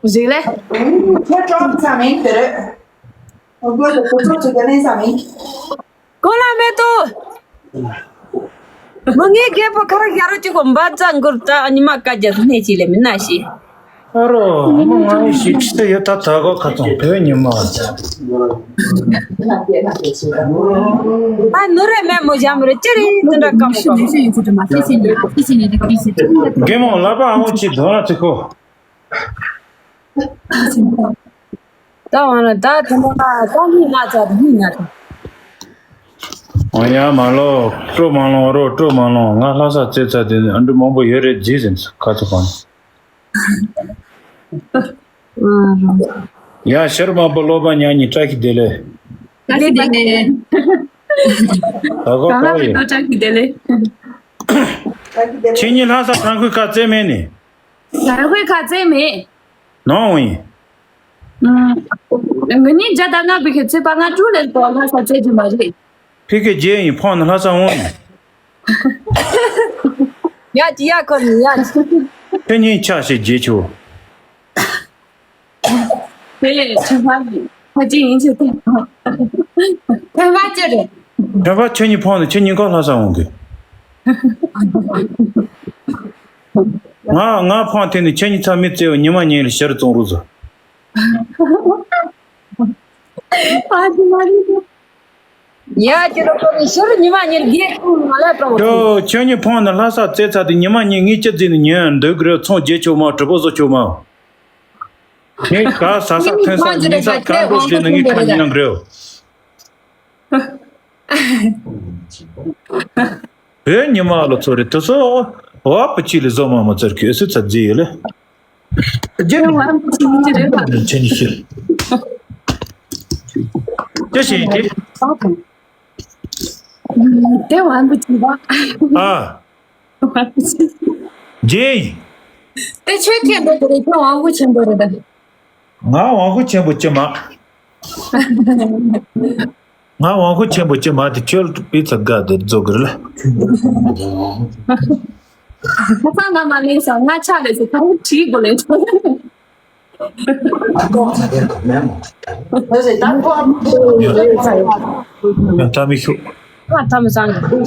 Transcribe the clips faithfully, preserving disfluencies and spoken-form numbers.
གཞིགས་ལས། ཁྱོད་ཀྲོང་ཚ་མིན་དེ་རེད། ཨོ་རྒོད་དུ་ཁོ་ཚོ་ཚོ་ག་ནས་ཚ་མིན། གོ་ལ་མེད་དོ། མི་ངའི་རྒད་པོ་ཁ་ར་ཡ་རོ་གཅིག་གོ་འབའ་རྩ་འགུར་ད་ཉི་མ་ཀ་རྒྱ་སྣེ་གཅིག་ལས་མི་ན་ཤི། ཨ་རོ་མི་ང་ཡི་ཞིག་ཁྲི་ཡོད་ད་ད་གོ་ཁ་ཚོང་བོད་ཉི་མ། ཨ་ནུ་རེ་མེད་མོ་ཞམ་རེ་ཅི་རེད་དེ་འདྲ་ཀམ་ཀམ། རྒན་མོ་ལབ་པ་ཨ་མོ་ཅི་དོན་ར་ཚི་ཁོ། ད་འོ་ན་ད་དེ་མོ་ད་ད་མི་ང་ཚ་མི་ང་ཚ། འོ་ཡ་མ་ལོ། སྤྲོ་མ་ལོང་རོ་སྤྲོ་མ་ལོང་། ང་ལྷ་ས་རྩེ་ཚ་དེ་ཨ་འདྲ་མང་པོ་ཡོད་རེད་རྗེས་ཟིན་ཁ་ཚ་གང་། ཡ་ཤར་མ་པོ་ལོ་པ་ཉག་ཉི་བཀྲ་ཤིས་བདེ་ལེགས། བཀྲ་ཤིས་བདེ་ལེགས། ད་གོ་གང་ལ་ཡོད། བཀྲ་ཤིས་བདེ་ལེགས། ཁྱེད་གཉིས་ལྷ་ས་ཁང་ཁུལ་ཁ་རྩེ་མེད་ནི། ད་ཁོའི་ཁ་རྩེ་མེད། ནོ་འོ་ཡིན། ང་གཉིས་བརྒྱ་དང་ལྔ་བི་ཁེ་ཚེ་པ་ང་དྲུག་ལས་ཏོ་ལྷ་ས་རྩེ་རྒྱུ་མ་རེད། ཕི་ཁེ་རྗེས་ཡིན་ཕོང་ནི་ལྷ་ས་འོང་ཡིན། ཡ་ཅི་ཡ་ཁོ་ནི་ཡ་ཅི། ཁྱེད་གཉིས་ཆ་ཞིག་རྗེས་ཆུ། དེ་ལས་ཁྱེད་ཕ་ཡིན་ཕ་ཅི་ཡིན་ཆེ་ཐེ། ཁྱེད་ཕ་ཅི་རེད། ཁྱེད་ཕ་ཁྱེད་གཉིས་ཕོང་ནི་ཁྱེད་གཉིས་ཀ་ལྷ་ས་འོང་གི། ང་ང་ཕོང་ཐེ་ནི་ཁྱེད་གཉིས་ཚ་མི་རྩེ་བ་ཉི་མ་ཉིན་ལ་ཤར་བཙོང་རུ་ཟ། ཨ་ཙི་མ་རེད། ཡ་ཁྱེད་རང་ཚོ་ནི་ཤར་ཉི་མ་ཉིན་དགེ་ཁུངས་མ་ལ་གཏོང་། ཁྱོད་ཁྱོད་གཉིས་ཕོང་ནི་ལྷ་ས་རྩེ་ཚ་དེ་ཉི་མ་ཉིན་ངས་ཅི་རྩེ་ནི་ཉོན་འདོད་གི་རེད། ཚོང་རྒྱས་ཆོག་མ་གྲུ་པོ་བཟོ་ཆོག་མ། ངས་ག་ས་ས་ཐོན་ས་ཉིན་ས་ག་འགྲོ་ཟེར་ནི་ངས་ཁ་ཉིན་ནང་གི་རེད། བོད་ཉི་མ་ལོ་ཚོ་རེད་དུ་སོ། བ་པུ་ཅི་ལི་བཟོ་མ་མ་ཚར་གི་ཨེ་སི་ཚ་རྫི་ཡོད་ལེ། རྒྱུ་ནི་བ་པུ་ཅི་མི་རེད་པ། ཆེ་ནི་ཤིར། ཅི་ཞིག་གི། དེ་བ་པུ་ཅི་བ། ཨ། བ་པུ་ཅི། རྗེས། དེ་ཆོས་ཐེན་པོ་རེད་དེ་བ་པུ་ཆེན་པོ་རེད་ད། ང་དབང་པོ་ཆེན་པོ་ཅི་མ། ང་དབང་པོ་ཆེན་པོ་ཅི་མ་དེ་ཁྱོད་པི་ཚ་དགའ་དེ་རྫོགས་གི་རེད། ཁ་སང་ང་མ་ལས་སོང་ང་ཆ་ལས་སོང་ཁ་བོ་བྲིས་དགོས་ལས་སོང་། ཡང་ད་མི་ཤོག་ང་ཐམ་སང་གི་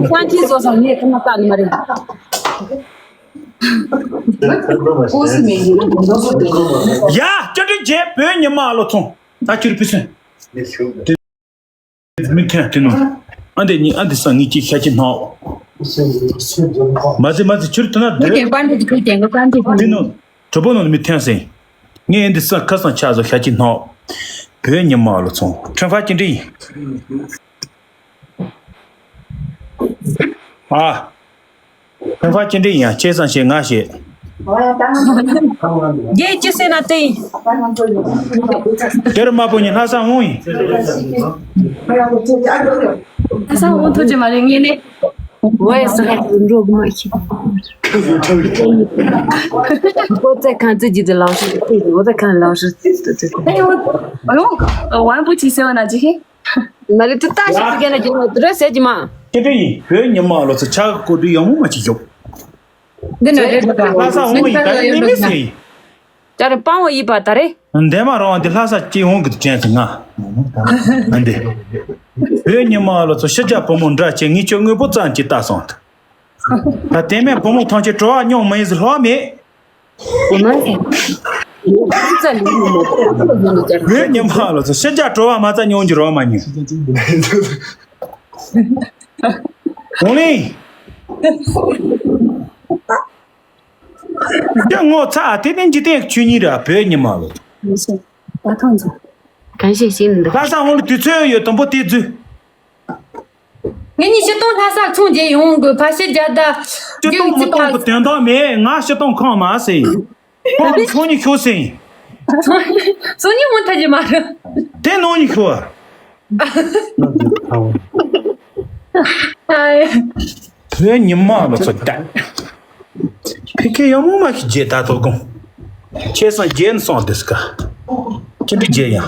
སང་ཁྱི་བཟོ་སང་ངས་ཁ་མ་བཏགས་ནི་མ་རེད། ཡ། བཅར་འདྲི་བྱས་བོད་ཉི་མ་ལོ་ཚོང་ད་ཁྱོད་ཕི་སོན། མི་ཐན་དེ་ནོ། ཨ་འདི་ནི་ཨ་འདི་སང་ངི་ཅི་ཤ་ཅི་ནོ། མ་ཟི་མ་ཟི་ཁྱོད་དེ་ན་མི་དེ་པར་འདི་ཁྱོད་དེ་ང་པར་འདི་ཁྱོད་དེ་ནོ། གྲོ་པོ་ནོ་མི་ཐན་སེ། ངས་འདི་སང་ཁ་སང་ཆ་བཟོ་ཤ་ཅི་ནོ། བོད་ཉི་མ་ལོ་ཚོང་ཁྲེན་ཧྥ་ཅི་འདྲི་ཡིན། ཨ། ཁྱོད་ཕ་ཅི་འདྲ་ཡིན་ཡང་ཁྱེད་སང་ཞེས་ང་ཞེས། རྒྱལ་ཅི་ཟེར་ན་དེ་ཡིན། དེར་དམར་པོ་ཉིད་ལྷ་ས་འོང་ཡིན། ལྷ་ས་འོང་ཐུབ་ཀྱི་མ་རེད་ངས་ནི། ཝེ་ས་ཧ་འགྲོ་གི་མ་ཤེས། ཨོ་ཙེ་ཁང་ཙེ་ཇི་དེ་ལའོ་ཤི། ཨོ་ཙེ་ཁང་ལའོ་ཤི། ཨ་ཡོ། ཨ་ཡོ། ཝན་པོ་ཅི་ཟེར་བ་ན་ཅི་ཧེ། མ་རེད་དེ་ལྟ་ཞིག་ཏུ་རྒན་ལ་རྒན་ལ་དུ་རེ་ཟེར་གྱི་མ། ཅི་འདྲ་ཡིན་བོད་ཉི་མ་ལོ་ཚོ་ཆག་གོ་དུས་ཡང་མོ་མ་ཅིག་ཡོད། འདི་ནས་རེད་འདུག་ག་ལྷ་ས་འོང་ཡིན་ད་ཡིན་མི་སྲིད། ཅ་རེ་སྤང་བ་ཡིན་པ་ད་རེ། འདས་མ་རང་འདི་ལྷ་ས་ཅི་འོང་གི་དུ་ཅན་ཟེར་ང་། འདི། བོད་ཉི་མ་ལོ་ཚོ་ཤི་རྒྱ་བུ་མོ་འདྲ་ཅན་ངས་ཁྱོད་དངོས་པོ་ཙམ་ཅིག་ལྟ་སོང་ད། ད་དེ་མེད་བུ་མོ་ཐམས་ཅད་བྲོ་བ་མྱོང་མ་ཡིན་ཟེར་ལྷོག་མེད། མ་ཟད། ཙ་ལི་མོ་མོ་ཁོ་ཁོ་ཡོད་ནི་ཅར། བོད་ཉི་མ་ལོ་ཚོ་ཤི་རྒྱ་བྲོ་བ་མ་རྩ་མྱོང་རྒྱུ་རོ་མ་ཉོ། འོང་ལེ། རྒྱ་ངོ་ཚ་དེ་ནི་འཇིག་རྟེན་ཆོས་ཉིད་ར་བོད་ཉི་མ་ལོ། མི་ཤེས། ད་ཐོངས་ཚོ། གང་ཞིག་ཤེས་ནི་འདུག་ལྷ་ས་འོང་ལེ་དུས་ཚོད་ཡོད་དང་པོ་དེ་རྫུས། ངེད་གཉིས་སྤྱི་གཏོང་ལྷ་སར་ཚོང་རྒྱག་ཡོང་དགོས་ཕ་ཤི་རྒྱ་ད། སྤྱི་གཏོང་མི་གཏོང་གི་དོན་དག་མེད་ང་སྤྱི་གཏོང་ཁང་མ་ཟེར། ཁོང་ཚོ་ཉི་ཤོ་ཟེར། སོ་ཉི་མོ་ཐ་ཇི་མ་རེད། དེ་ནོ་ཉི་ཤོ། ཨ་ཡ། བོད་ཉི་མ་ལོ་ཚོ་ད། ཕི་ཁེ་ཡོང་མོ་མ་ཤི་རྗེས་ད་ཐོ་གོང་། ཁྱེད་སང་རྗེས་ནི་སོང་དེ་སྐ་ཅི་འདྲ་རྗེས་ཡང་།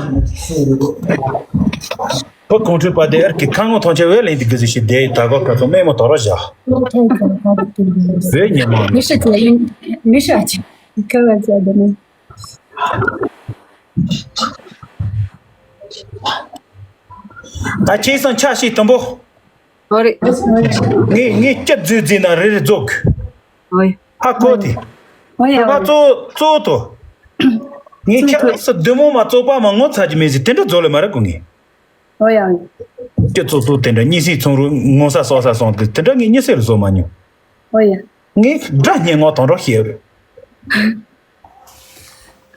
བུ་གོང་ཁྲོས་པ་དེ་ཨར་གི་ཁ་ངོ་ཐོང་ཆེ་བས་ལེན་དེ་གི་ཟི་ཤི་དེ་ད་གོ་ཁ་ཚོ་མེ་མོ་དོ་ར་བཞག་བོད་ཉི་མ་ལོ། མི་ཤི་ཚེ་ཡིན་མི་ཤི་ཨ་ཅི། ཁ་ལ་ཅག་དེ་ནི། ད་ཁྱེད་སང་ཆ་ཤས་དུམ་བུ། ཨོ་རེད། ངས་ངས་སྐྱིད་རྫུས་རྫུས་ན་རེ་རེ་རྫོགས། ཨོ་ཡ། ཧ་གོ་དེ། ཨོ་ཡ། ཨོ་ཡ། གཙོ་གཙོ་དོ། ངས་ཁྱེད་ལ་སུ་བདུད་མོ་མ་རྫོགས་པ་མ་ངོ་ཚ་གི་མེད་ཟེར་དེ་འདྲ་རྫོགས་ལེ་མ་རེད་གོ་ངས། ཨོ་ཡ། སྐྱིད་རྫུས་རྫུས་དེ་འདྲ་གཉིད་སད་ཚོང་རུ་ངོ་ས་སོ་ས་སོང་དེ་དེ་འདྲ་ངས་གཉིད་སད་རུ་བཟོ་མ་མྱོང་། ཨོ་ཡ། ངས་དགྲ་སྙན་ངོ་དང་འགྲོ་ཤེས་རེད།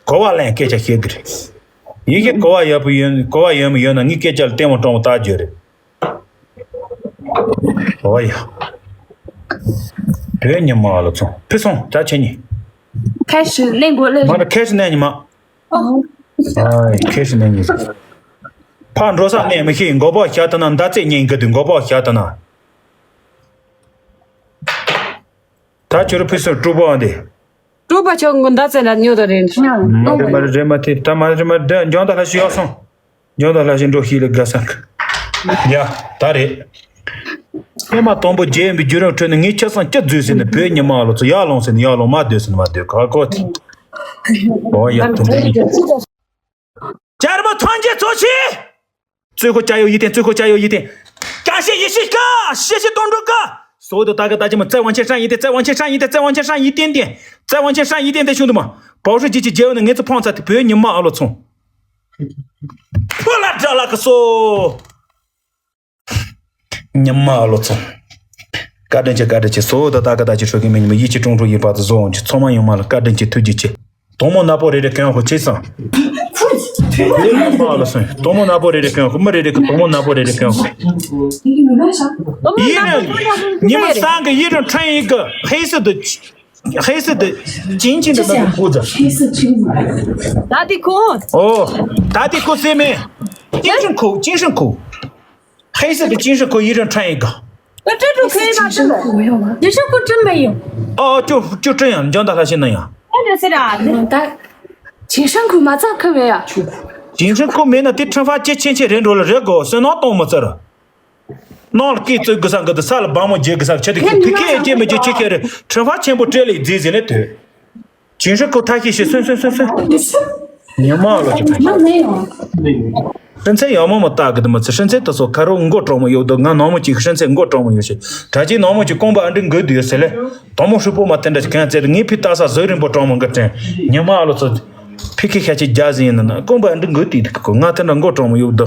གོ་བ་ལེན་སྐད་ཆ་བཤད་གི་རེད། ཡིན་གྱི་གོ་བ་ཡོད་པ་ཡོད་གོ་བ་ཡོད་མི་ཡོད་ན་ངའི་སྐད་ཆ་ལ་ལྟད་མོ་སྤྲང་བོ་ལྟ་རྒྱུ་རེད། ཨོ་ཡ། བོད་ཉི་མ་ལ་ཚོང་ཕི་སོང་ད་ཆེ་ཉི། ཁ་ཤི་ལེན་དགོས་ལེ། མ་ན་ཁ་ཤི་ནས་ཉི་མ། ཨོ། ཨའི་ཁ་ཤི་ནས་ཉི་མ། ཕར་འགྲོ་ས་ནས་མི་ཤེས་མགོ་པོ་ཤ་ཐ་ན་མདའ་རྩེ་ཉན་གི་དུས་མགོ་པོ་ཤ་ཐ་ན། ད་ཁྱོད་ར་ཕི་སོང་སྤྲུག་པོ་འདི། སྤྲུག་པ་ཆོག་མགོ་མདའ་རྩེ་ལ་ཉོ་ད་རེད། མ་རེད་མ་རེད་རེད་མ་ཐེ་ད་མ་རེད་མ་རེད་འཇོན་ད་ལྷ་ཞིག་ཡོག་སོང་། འཇོན་ད་ལྷ་ཞིག་འགྲོ་ཤི་ལ་དགའ་ས་གི། ཡ་ད་རེད། ཨེ་མ་དང་པོ་རྒྱལ་ཡིན་པའི་བརྒྱུད་རིམ་ཁྲོད་ནས་ངའི་ཆ་ཚང་སྐྱིད་རྫུས་ཟིན་ནས་བོད་ཉི་མ་ལོ་ཚོ་ཡག་ལོང་ཟིན་ནས་ཡག་ལོང་མ་སྡོད་ཟིན་ནས་མ་སྡོད་ག་གོ་ཐི། ཨོ་ཡ་དུ་འདི་ནི། ཅར་མ་ཐོན་རྗེས་ཚོ་ཆི། 最后加油一点，最后加油一点。感谢一些个，谢谢东周哥。所有的大哥大姐们，再往前上一点，再往前上一点，再往前上一点点，再往前上一点点，兄弟们，保时捷去结尾的，我只碰着别人妈了冲。破烂着了个手。你妈了冲。嘎噔去嘎噔去，所有的大哥大姐说给你们一起中出一把子肉，就充满勇猛了，嘎噔去推进去。 དོང་མོ་ནག་པོ་རེ་རེ་གན་ཧོ་ཆེ་སང་། དོང་མོ་ནག་པོ་ལ་སོང་། དོང་མོ་ནག་པོ་རེ་རེ་གན་ཧོ་མི་རེ་རེ་གི་དོང་མོ་ནག་པོ་རེ་རེ་གན་ཧོ། 一人，你们三个一人穿一个黑色的，紧紧的那个裤子。黑色裙子。打底裤。哦，打底裤是没？紧身裤，紧身裤。 黑色的紧身裤一人穿一个。那这种可以吗？这个紧身裤没有吗？紧身裤真没有。哦，就就这样，你叫他先那样。那就是啊，那但紧身裤嘛，咋可没有？紧身裤没呢，这惩罚节前前人着了热狗，身上冻没着了。那了给这个三个的，啥了，帮忙接个啥，吃的给皮给接没接，切切的，惩罚全部这里接进来对。 ཅིན་ཧྲི་ཁོ་ཐ་ཤི་ཤི་སོན་སོན་སོན་སོན། ཉི་མ་ལོ་ཅི་ཕན། ཧྲིན་ཚེ་ཡང་མོ་མ་ལྟ་གི་དུ་མ་ཚི་ཧྲིན་ཚེ་ད་སོ་ཁ་རོ་མགོ་གྲོག་མོ་ཡོད་དོ་ང་ནང་མོ་ཅིག་ཧྲིན་ཚེ་མགོ་གྲོག་མོ་ཡོད་ཤི་ད་ཅི་ནང་མོ་ཅིག་ཀོང་པ་ཨ་འདྲི་འགོད་དུ་ཡོད་ཟེར་ལེ། དོ་མོ་ཧྲུ་པོ་མ་དེ་འདྲ་ཅིག་གན་ཚེ་ངའི་ཕི་ལྟ་ས་ཟོ་རིན་པོ་གྲོག་མོ་འགོད་དྲན་ཉི་མ་ལོ་ཚོ། ཕི་ཁི་ཤ་ཅི་རྒྱ་ཟིན་ཡིན་ན་ཀོང་པ་ཨ་འདྲི་འགོད་དུ་ཡིད་གི་ང་དེ་འདྲ་མགོ་གྲོག་མོ་ཡོད་དོ།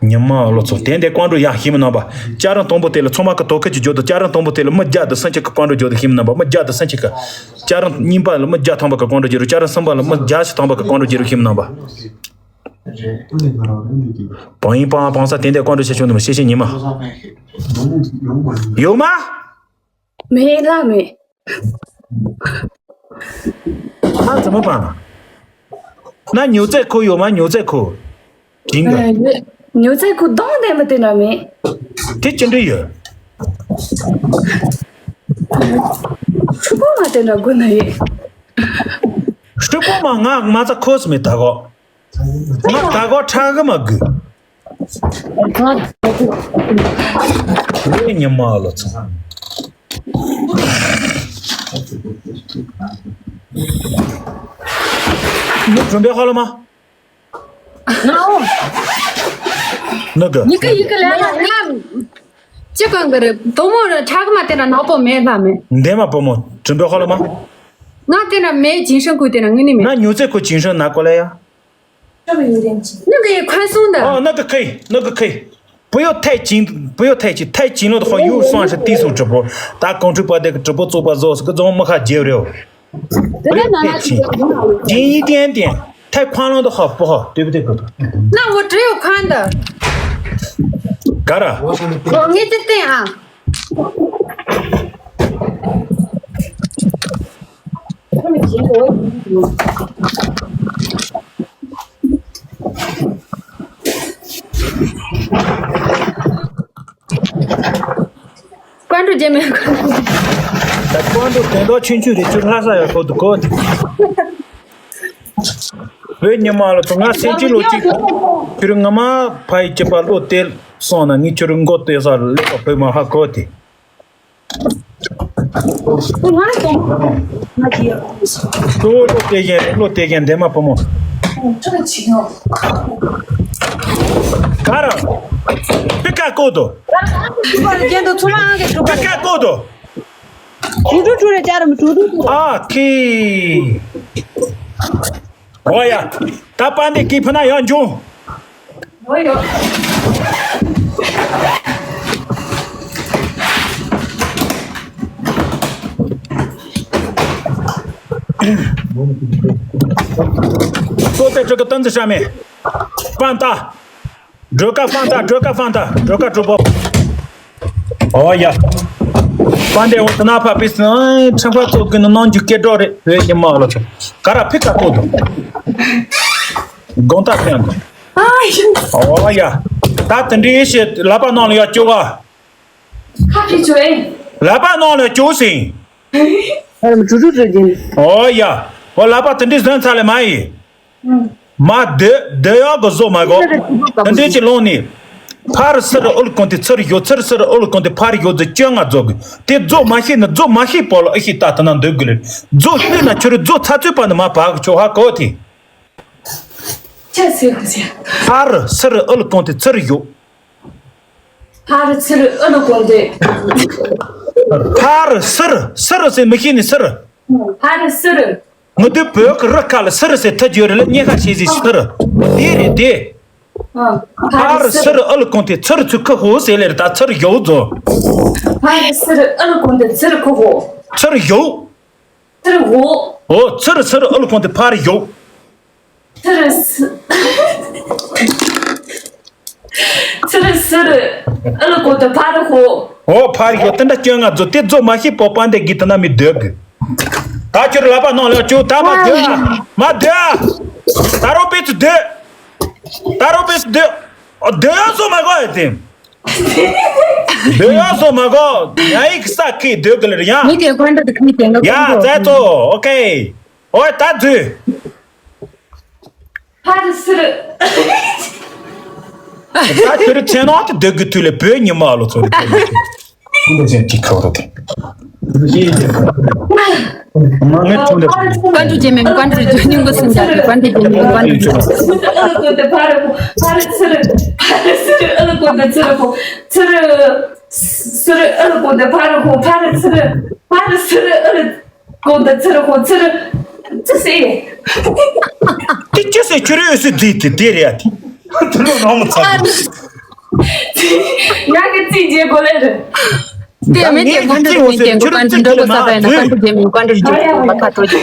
ཉི་མ་ལོ་ཚོ་དེ་འདྲའི་ཀོང་ཀྲུ་ཡང་ཤི་མི་རྣམ་པ། ལྕགས་རམ་དང་པོ་དེ་ལ་ཚང་མ་གི་དོ་ཁུར་གྱི་འཇོག་དང་ལྕགས་རམ་དང་པོ་དེ་ལ་མི་བརྒྱ་དང་སུམ་ཅུ་གི་ཀོང་ཀྲུ་འཇོག་དང་ཤི་མི་རྣམ་པ་མི་བརྒྱ་དང་སུམ་ཅུ་གི། ལྕགས་རམ་གཉིས་པ་ལ་མི་བརྒྱ་ཐམ་པ་གི་ཀོང་ཀྲུ་བྱེད་རོགས་ལྕགས་རམ་གསུམ་པ་ལ་མི་བརྒྱ་ཞིག་ཐམ་པ་གི་ཀོང་ཀྲུ་བྱེད་རོགས་ཤི་མི་རྣམ་པ། བང་ཡིན་པའང་བང་ས་དེ་འདྲའི་ཀོང་ཀྲུ་བྱེད་ཆོག་ནི་མ་ཤེས་ཤེས་ཉི་མ། ཡོད་མ། 没啦没。 ཨ་ཙི་མ་པང་། ན་ཉོ་ཚད་ཁོ་ཡོད་མ་ཉོ་ཚད་ཁོ། ཅིང་གི། 牛仔裤当然没得了没。 དེ་ཅི་འདྲ་ཡོད། 出国嘛得了过那也。 ཧྲུ་པོ་མ་ང་མ་ཚ་ཁོ་སི་མེ་ད་གོ། ང་ད་གོ་ཁྲ་གི་མ་གུ། ལོས་ཉི་མ་ལོ་ཚོ། ནུ་གྲོང་པའི་ཧོ་ལོ་མ། ང་འོ། ནུ་གི། ཡི་གེ་ཡི་གེ་ལ་ལ་ང་། ཅི་གང་གི་རེད་དོ་མོ་ར་ཁྲག་མ་དེ་ན་ནག་པོ་མེད་ལ་མེད། འདས་མ་བུ་མོ་གྲོང་པའི་ཧོ་ལོ་མ། ང་དེ་ན་མེད་ཅིན་ཧྲང་ཁུ་དེ་ན་ངི་ནི་མེད། ང་ཉོ་ཚད་ཁོ་ཅིན་ཧྲང་ན་གོ་ལ་ཡ། 那个也宽松的。 哦，那个可以，那个可以。不要太紧，不要太紧，太紧了的话，又算是低俗直播。大家公主把这个直播做不做，是个种么哈节流。不要太紧，紧一点点，太宽了的话不好，对不对，哥哥？ 那我只有宽的。 嘎啦。 我给你定啊。 关注姐妹，关注姐妹。 ད་ཀོང་ཀྲུ་དོན་དག་ཆུང་ཆུང་རེད་ཁྱོད་ལྷ་ས་ཡོད་ཁོ་དུ་གོ་དེ། བོད་ཉི་མ་ལ་དུ་ང་སེམས་ཅི་ལོ་གཅིག་ཁྱོད་ང་མ་ཕ་ཡི་སྐྱེས་པ་བློ་གཏད་སོང་ན་ངས་ཁྱོད་མགོ་གཏད་ས་ལེགས་པ་བོད་མ་ཧ་གོ་དེ། ང་སོང་། ང་ཅི་ཡོད། ཁྱོད་བློ་གཏད་མཁན་བློ་གཏད་མཁན་འདན་མ་བུ་མོ། ཁྱོད་ཅི་ཡོད། ག་ར། པི་ཀ་ཀོ་དོ། རྒྱན་དུ་ཚུར་ལ་ཨང་གི་གྲུ་པི་ཀ་ཀོ་དོ། གྲུ་གྲུ་གྲུ་རེ་ཅར་མི་གྲུ་གྲུ་གྲུ། ཨ་ཁི། ཨོ་ཡ། ད་པ་འདི་ཀི་ཕི་ན་ཡང་འབྱུང་། ཨོ་ཡོ། ཏོ་ཏེ་ཅོ་ཀ་ཏན་ཙི་ཤ་མེ། པན་ཏ། སྒྲོལ་དཀར་ཕང་ཏ། སྒྲོལ་དཀར་ཕང་ཏ། སྒྲོལ་དཀར་གྲུ་པོ། ཨོ་ཡ། པན་ཏེ་འོ་ཏ་ན་ཕ་པིས་ན་ཁྲིམས་ཁ་ཚོགས་ཀྱི་ནང་ནང་རྒྱུ་སྐད་སྒྲོག་རེད་བོད་ཉི་མ་ལོ་ཚོ། ག་ར་ཕི་ཀ་ཏོ་དང་། དགོང་དག་ཕན་དང་། ཨོ་ཡ། ད་དེ་འདྲའི་ཞེས་ལབ་པ་ནང་ལ་ཡ་སྐྱོ་བ། ཁ་ཕི་ཆོས། ལབ་པ་ནང་ལ་སྐྱོ་ཟིན། ཨོ་ཡ། ཨོ་ལབ་པ་དེ་འདྲའི་ཟན་ཚ་ལས་མ་ཡིན། མ་སྡོད་སྡོད་ཡག་གི་བཟོ་མ་གོ། དེ་འདྲའི་ཅི་ལོང་ནི། ཕར་སི་རི་ཨུལ་ཀོང་དེ་ཚུར་ཡོད། ཚུར་སི་རི་ཨུལ་ཀོང་དེ་ཕར་ཡོད་ཟེར་སྐྱོན་ང་རྫོགས་གི། དེ་རྫོགས་མ་ཤེས་ནི་རྫོགས་མ་ཤེས་པོ་ལ་ཨི་ཤི་ད་ད་ན་འདོད་གི་ལེ། རྫོགས་ཤེས་ན་ཁྱོད་རི་རྫོགས་ཚ་ཚོད་པ་ནི་མ་བག་ཆོག་ཧ་གོ་དེ། ཅི་ཟེར་གི་ཟེར། ཕར་སི་རི་ཨུལ་ཀོང་དེ་ཚུར་ཡོད། ཕར་སི་རི་ཨུལ་ཀོང་དེ། ཕར་སི་རི་སི་རི་ཟེར་མི་ཤེས་ནི་སི་རི། ཕར་སི་རི། ང་དུ་བོད་ཀྱི་རི་ཁ་ལ་སི་རི་ཟེར་ཐ་ཇོ་རི་ལ་ཉེ་ཁ་ཤེས་ཟིན་སི་རི། དེ་རེད་དེ། ཕར་སི་རི་ཨུལ་ཀོང་དེ་ཚུར་ཚུར་ཁ་ཧོ་ཟེར་ལེར་ད་ཚུར་ཡོད་ཛོ། ཕར་སི་རི་ཨུལ་ཀོང་དེ་ཚུར་ཁ་ཧོ། ཚུར་ཡོད། ཚུར་ཧོ། ཨོ་ཚུར་སི་རི་ཨུལ་ཀོང་དེ་ཕར་ཡོད། ཚུར་སི། ཚུར་སི་རི་ཨུལ་ཀོང་དེ་ཕར་ཧོ། ཨོ་ཕར་ཡོད་དེ་འདྲ་སྐྱོན་ང་ཛོ་དེ་ཛོ་མ་ཤེས་པོ་པ་འདེ་གི་དེ་ན་མི་སྡོད་གི། ད་ཁྱོད་ལབ་པ་ནང་ལ་ཁྱོད་ད་མ་སྡོད་ཨ། མ་སྡོད་ཨ། ད་རོ་པེ་ཚུ་སྡོད། ད་རོ་པེ་ཚུ་སྡོད། སྡོད་ཡ་བཟོ་མ་གོ་ཡ་དེ། སྡོད་ཡ་བཟོ་མ་གོ། ཡ་ཡིག་ས་ཁི་སྡོད་གི་ལེར་ཡ། མི་དེ་ཀོན་ཏྲ་དེ་ཁི་དེ་ང་ཡ་ཀོན་ཏྲ་ཙེ་ཙོ་ཨོ་ཁེ། ཨོ་ད་ཛུ། ཕར་སི་རི། ད་ཁྱོད་རི་ཚེ་ནང་དུ་སྡོད་གི་དུས་ལས་བོད་ཉི་མ་ལོ་ཚོ་རི། ཁུངས་ཅན་གྱི་ཁ་བར་དེ། མ་ངས་ཐུང་དེ། ཀོན་ཏྲ་ཇེ་མེ་ཀོན་ཏྲ་ཇོ་ཉུང་གི་སུན་ཅག་གི་ཀོན་ཏྲ་ཇེ་མེ་ཀོན་ཏྲ་ཇོ། ཕར་སི་རི་ཕར་སི་རི་ཨུལ་ཀོང་དེ་ཚུར་ཁོ་ཚུར་སི་རི་ཨུལ་ཀོང་དེ་ཕར་ཁོ་ཕར་སི་རི་ཕར་སི་རི་ཨུལ། ཀོང་དེ་ཚུར་ཁོ་ཚུར། ཅི་ཟེར། དེ་ཅི་ཟེར་ཁྱོད་རེ་ཨོ་སི་ཛི་དེ་དེ་རེད་ཡ་དེ། དེ་ལོ་ནང་མ་ཚར། ང་གི་རྩིས་རྗེས་གོ་ལེ་རེད། དེ་མེད་དེ་ཀོན་ཏྲ་མེད་དེ་ཀོན་ཏྲ་འགྲོ་གོ་ས་བས་ན་ཀོན་ཏྲ་ཇེ་མེ་ཀོན་ཏྲ་ཇེ་མེ་ཁ་ཐོ་ཇེ།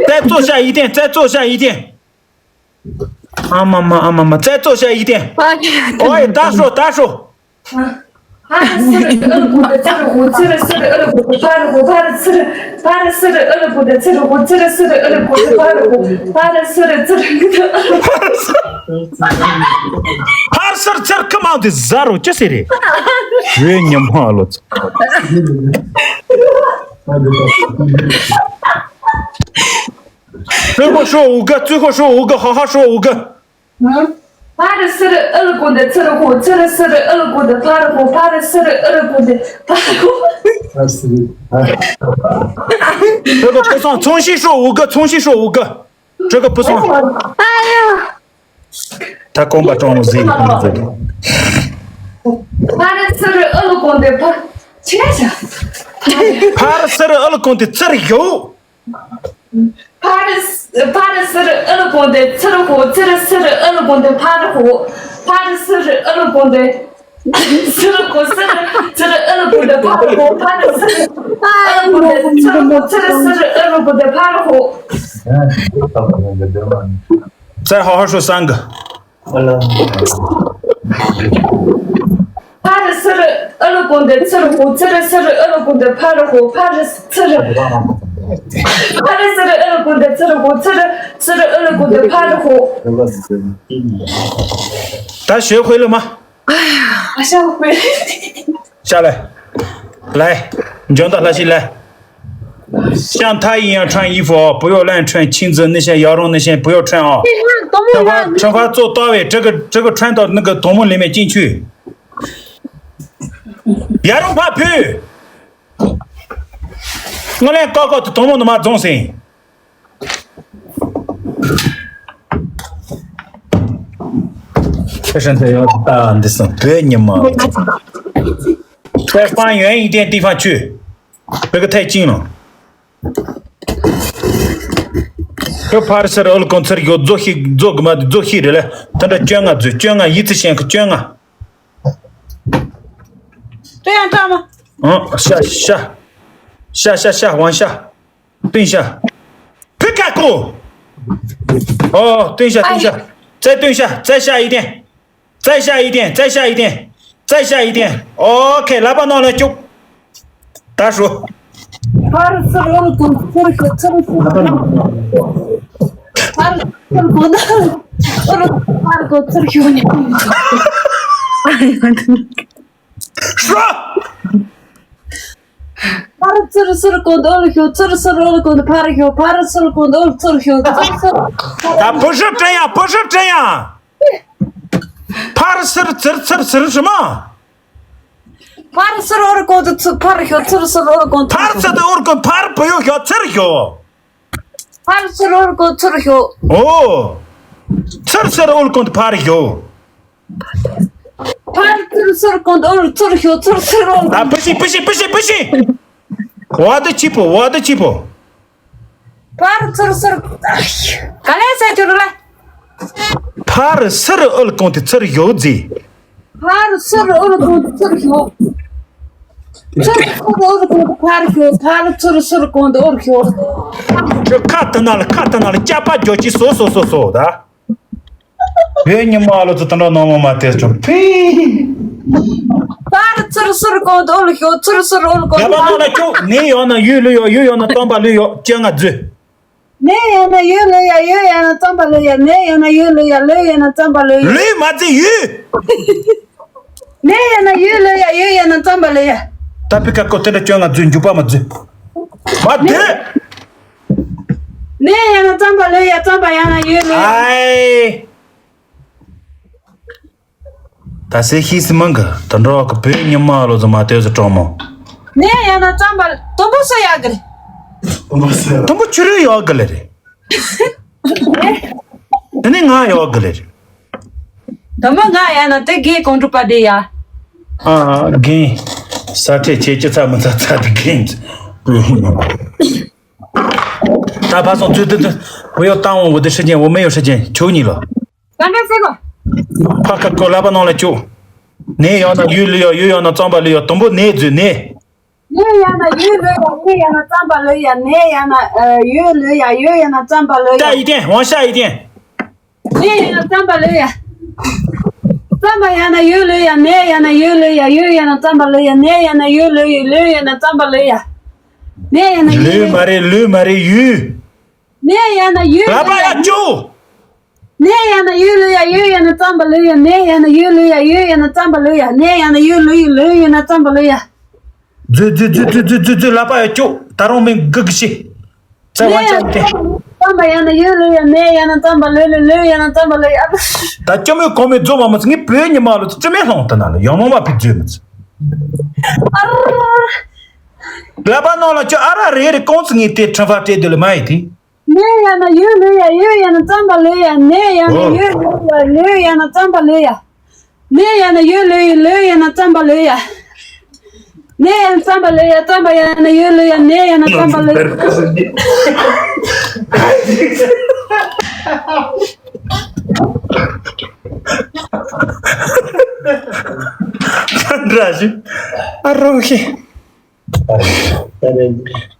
རྩད་གཅོད་བྱ་ཡི་དེ་རྩད་གཅོད་བྱ་ཡི་དེ། ཨ་མ་མ་ཨ་མ་མ་རྩད་གཅོད་བྱ་ཡི་དེ། ཨོ་ཡ་ད་ཧྲོ་ད་ཧྲོ། ཕར་སི་རི་ཨུལ་ཀོང་དེ་ཚུར་ཧོ། ཚུར་སི་རི་ཨུལ་ཀོང་དེ་ཕར་ཧོ། ཕར་སི་རི། ཕར་སི་རི་ཨུལ་ཀོང་དེ་ཚུར་ཧོ། ཚུར་སི་རི་ཨུལ་ཀོང་དེ་ཕར་ཧོ། ཕར་སི་རི་ཚུར། ཕར་སི་རི་ཚུར་ཁི་མང་དེ་ཟ་རོ་ཅི་ཟེར་རེད། བོད་ཉི་མ་ལོ་ཚོ། ཙི་ཁོ་ཧྲོ་འུ་ག་ཙི་ཁོ་ཧྲོ་འུ་ག་ཧ་ཧ་ཧྲོ་འུ་ག་ཕར་སི་རི་ཨུལ་ཀོང་དེ་ཚུར་ཁོ། ཚུར་སི་རི་ཨུལ་ཀོང་དེ་ཕར་ཁོ། ཕར་སི་རི་ཨུལ་ཀོང་དེ་ཕར་ཁོ། ཕར་སི་རི། ཕར་སི་རི། ཕར་སི་རི། ཕྲུ་གུ་ཕུ་སང་ཚོང་ཤིག་ཧྲོ་འུ་ག་ཚོང་ཤིག་ཧྲོ་འུ་ག་ཕྲུ་གུ་ཕུ་སང་། ཨ་ཡ། ད་གོམ་པ་གྲོང་ཟིག་ཟིག་ཕར་སི་རི་ཨུལ་ཀོང་དེ་ཕར། ཆེ་ཤ། ཕར་སི་རི་ཨུལ་ཀོང་དེ་ཚུར་ཡོད། ཕར་སི་ཕར་སི་རི་ཨུལ་ཀོང་དེ་ཚུར་ཁོ། ཚུར་སི་རི་ཨུལ་ཀོང་དེ་ཕར་ཁོ། ཕར་སི་རི་ཨུལ་ཀོང་དེ་ཚུར་ཁོ། སི་རི་སི་རི་ཨུལ་ཀོང་དེ་ཕར་ཁོ། ཕར་སི་རི་ཨུལ་ཀོང་དེ་ཚུར་ཁོ། ཚུར་སི་རི་ཨུལ་ཀོང་དེ་ཕར་ཁོ། ཙེ་ཧ་ཧ་ཧྲོ་སང་གི། ཕར་སི་རི་ཨུལ་ཀོང་དེ་ཚུར་ཁོ། ཚུར་སི་རི་ཨུལ་ཀོང་དེ་ཕར་ཁོ། ཕར་སི་རི། ཕར་སི་རི་ཨུལ་ཀོང་དེ་ཚུར་ཁོ། ཚུར་སི་རི་ཨུལ་ཀོང་དེ་ཕར་ཁོ། ད་ཞོལ་ཁོས་ལ་མ། ཨ་ཤ་ཁོས། ཤ་ལེ། ལེ། འཇོན་ད་ལ་ཤི་ལེ། 像他一样穿衣服，不要乱穿裙子，那些羊绒那些不要穿啊。穿花穿花做到位，这个这个穿到那个头目里面进去。羊绒ผ้าผืน。སྔོན་ལན་ཀོ་ཀོ་དུ་དོང་མོ་ནུ་མ་རྫོང་སེང་། ཁ་ཧྲན་ཐེ་ཡོད་ད་འདི་སང་བོད་ཉི་མ། ཁྱོད་སྤང་ཡོན་ཡིན་ཏན་ཏི་ཧྥང་ཆུ། བོད་ཀྱི་ཐད་ཅིང་ལོ། ཁྱོད་ཕར་སར་ཨོལ་ཀོང་ཚར་ཡོད་རྫོ་ཤི་རྫོ་གི་མ་རྫོ་ཤི་རེ་ལ། ད་འདྲ་བཅོ་ལྔ་རྫོ་བཅོ་ལྔ་ཡིད་ཚི་ཤེན་ཁ་བཅོ་ལྔ། ཏོ་ཡང་ཀྲ་མ། ཨང་ཤ་ཤ། ཤ་ཤ་ཤ་ཝང་ཤ། ཏུན་ཤ། ཕི་ཀ་ཀོ། ཨོ་ཏུན་ཤ་ཏུན་ཤ། ཙེ་ཏུན་ཤ་ཙེ་ཤ་ཡི་ཏན། ཙེ་ཤ་ཡི་ཏན་ཙེ་ཤ་ཡི་ཏན། ཙེ་ཤ་ཡི་ཏན། ཨོ་ཁེ་ལ་པ་ནང་ལ་བཅུག་ད་ཧྲུ། ཕར་ཚུར་ཨོལ་ཀོང་ཚུར་ཤོ་ཚུར་ཤོ། ཕར་ཚུར་ཀོང་ད་ཨོལ་ཕར་ཀོང་ཚུར་ཤོ་ནི། ཧྲུ། ཕར་ཚུར་ཚུར་ཀོང་ད་ཨོལ་ཤོ་ཚུར་ཚུར་ཨོལ་ཀོང་ད་ཕར་ཤོ་ཕར་ཚུར་ཀོང་ད་ཨོལ་ཚུར་ཤོ་ཚུར་ཚུར། ད་བུ་ཧྲུ་དྲན་ཡ་བུ་ཧྲུ་དྲན་ཡ། ཕར་ཚུར་ཚུར་ཚུར་ཚུར་ཧྲུ་མ། ཕར་ཚུར་ཨོལ་ཀོང་ད་ཚུར་ཕར་ཤོ་ཚུར་ཚུར་ཨོལ་ཀོང་ད་ཕར་ཚུར་ཚུར་ཨོལ་ཀོང་ཕར་བུ་ཡོ་ཤོ་ཚུར་ཤོ། ཕར་ཚུར་ཨོལ་ཀོང་ཚུར་ཤོ། ཨོ། ཚུར་ཚུར་ཨོལ་ཀོང་ཕར་ཤོ། ཕར་ཚུར་ཚུར་ཀོང་ཨོལ་ཚུར་ཤོ་ཚུར་ཚུར་ཨོལ། ད་པི་ཤི་པི་ཤི་པི་ཤི་པི་ཤི། བ་ད་ཆི་པོ་བ་ད་ཆི་པོ། ཕར་ཚུར་ཚུར། ག་ལེ་ས་ཅུ་རུ་ལ། ཕར་ཚུར་ཨོལ་ཀོང་ཚུར་ཤོ་ཟི། ཕར་ཚུར་ཨོལ་ཀོང་ཚུར་ཤོ། ཚུར་ཚུར་ཨོལ་ཀོང་ཕར་ཤོ། ཕར་ཚུར་ཚུར་ཀོང་ཨོལ་ཤོ། ཁ་ཏ་ན་ལ་ཁ་ཏ་ན་ལ་ཅ་པ་ཇོ་ཅི་སོ་སོ་སོ་སོ་ད། བོད་ཉི་མ་ལོ་ཚོ་དུ་འགྲོ་ནོ་མོ་མ་དེ་ཆོ་ཕི། ཕར་ཚུར་ཚུར་ཀོང་ཨོལ་ཤོ་ཚུར་ཚུར་ཨོལ་ཀོང་ཡ་པ་ནོ་ལ་ཁྱོ་ནེ་ཡོ་ན་ཡུ་ལུ་ཡོ་ཡུ་ཡོ་ན་ཏོམ་པ་ལུ་ཡོ་ཅེ་ང་ཛུ། ནེ་ཡོ་ན་ཡུ་ལུ་ཡ་ཡུ་ཡ་ན་ཏོམ་པ་ལུ་ཡ་ནེ་ཡོ་ན་ཡུ་ལུ་ཡ་ལུ་ཡ་ན་ཏོམ་པ་ལུ་ཡ། ལུ་མ་ཛི་ཡུ། ནེ་ཡོ་ན་ཡུ་ལུ་ཡ་ཡུ་ཡ་ན་ཏོམ་པ་ལུ་ཡ། ད་པི་ཀ་ཀོ་ཏེ་འདྲ་ཅོ་ང་ཛུ་འཇུ་པ་མ་ཛུ། མ་དེ། ནེ་ཡ་ན་ཏོམ་པ་ལུ་ཡ་ཏོམ་པ་ཡ་ན་ཡུ་ལུ་ཡ། ཨའི། ད་སེ་ཤི་སི་མང་གི་ད་འགྲོ་གི་བོད་ཉི་མ་ལོ་ཚོ་མ་ལྟོས་སུ་གྲོགས་མོ། ནེ་ཡ་ན་ཙམ་པ་དུམ་བུ་སུ་ཡག་གི་རེད། དུམ་བུ་ཆུ་རུ་ཡག་གི་ལེ་རེད། དེ་ནི་ང་ཡག་གི་ལེ་རེད། དུམ་བུ་ང་ཡ་ན་དེ་དགེ་གོང་གྲུབ་པ་དེ་ཡ། ཨ་རྒན། ས་ཁྲལ་ཆེ་ཅི་ཚ་མི་ཚ་ཚ་དེ་རྒན། ད་ཕ་སོང་ཚུལ་དུ་དུ་བུ་ཡོ་བཏང་འོང་བུ་དུ་ཧྲི་ཅན་བུ་མི་ཡོ་ཧྲི་ཅན་ཆུ་གཉིས་ལོ། གང་ག་སེ་གོ། ཕ་ཁ་ཀོ་ལ་པ་ནང་ལ་ཅུ། ནེ་ཡང་ན་ཡུལ་ལུ་ཡ་ཡུལ་ཡང་ན་ཙམ་པ་ལུ་ཡ་དུམ་བུ་ནེ་རྫུ་ནེ། ནེ་ཡང་ན་ཡུལ་ལུ་ཡ་ནེ་ཡང་ན་ཙམ་པ་ལུ་ཡ་ནེ་ཡང་ན་ཡུལ་ལུ་ཡ་ཡུལ་ཡང་ན་ཙམ་པ་ལུ་ཡ། ད་ཡི་ཏན་ཝང་ཤ་ཡི་ཏན། ནེ་ཡང་ན་ཙམ་པ་ལུ་ཡ། ཙམ་པ་ཡང་ན་ཡུལ་ལུ་ཡ་ནེ་ཡང་ན་ཡུལ་ལུ་ཡ་ཡུལ་ཡང་ན་ཙམ་པ་ལུ་ཡ་ནེ་ཡང་ན་ཡུལ་ལུ་ཡ་ལུ་ཡང་ན་ཙམ་པ་ལུ་ཡ། ནེ་ཡང་ན་ཡུལ་ལུ་ལུ་མ་རེད་ལུ་མ་རེད་ཡུལ། ནེ་ཡང་ན་ཡུལ་ལ་པ་ཡ་ཅུ། ནེ་ཡང་ན་ཡུལ་ལུ་ཡ་ཡུལ་ཡང་ན་ཙམ་པ་ལུ་ཡ་ནེ་ཡང་ན་ཡུལ་ལུ་ཡ་ཡུལ་ཡང་ན་ཙམ་པ་ལུ་ཡ་ནེ་ཡང་ན་ཡུལ་ལུ་ཡ་ལུ་ཡང་ན་ཙམ་པ་ལུ་ཡ། རྫུ་རྫུ་རྫུ་རྫུ་རྫུ་རྫུ་རྫུ་ལ་པ་ཡ་ཅུ། ད་རུང་མིན་གི་གི་ཤི། ཙེ་ཝ་ཅམ་ཏེ། ཙམ་པ་ཡང་ན་ཡུལ་ལུ་ཡ་ནེ་ཡང་ན་ཙམ་པ་ལུ་ལུ་ལུ་ཡང་ན་ཙམ་པ་ལུ་ཡ། ད་ཅི་མོའི་གོང་མའི་རྫུ་མ་མ་ཚི་ངའི་བོད་ཉི་མ་ལུ་ཙི་ཅི་མེ་ལྷོང་ད་ན་ལ་ཡང་མོ་མ་ཕི་རྫུ་མ་ཚི། ཨ་ར། ལ་པ་ནང་ལ་ཅི་ཨ་ར་རེ་རེ་ཀོང་ཚི་ངའི་དེ་ཁྲིམས་ཕ་སྤྲད་དུ་ལ་མ་ཡི་དེ། ནེ་ཡང་ན་ཡུལ་ལུ་ཡ་ཡུལ་ཡང་ན་ཙམ་པ་ལུ་ཡ་ནེ་ཡང་ན་ཨོ། ཡུལ་ལུ་ཡ་ལུ་ཡང་ན་ཙམ་པ་ལུ་ཡ། ནེ་ཡང་ན་ཡུལ་ལུ་ཡ་ལུ་ཡང་ན་ཙམ་པ་ལུ་ཡ། ནེ་ཡང་ཙམ་པ་ལུ་ཡ་ཙམ་པ་ཡང་ན་ཡུལ་ལུ་ཡ་ནེ་ཡང་ན་ཙམ་པ་ལུ་ཡ། འདྲ་ཞིག་ཨ་རོགས་ཤིག་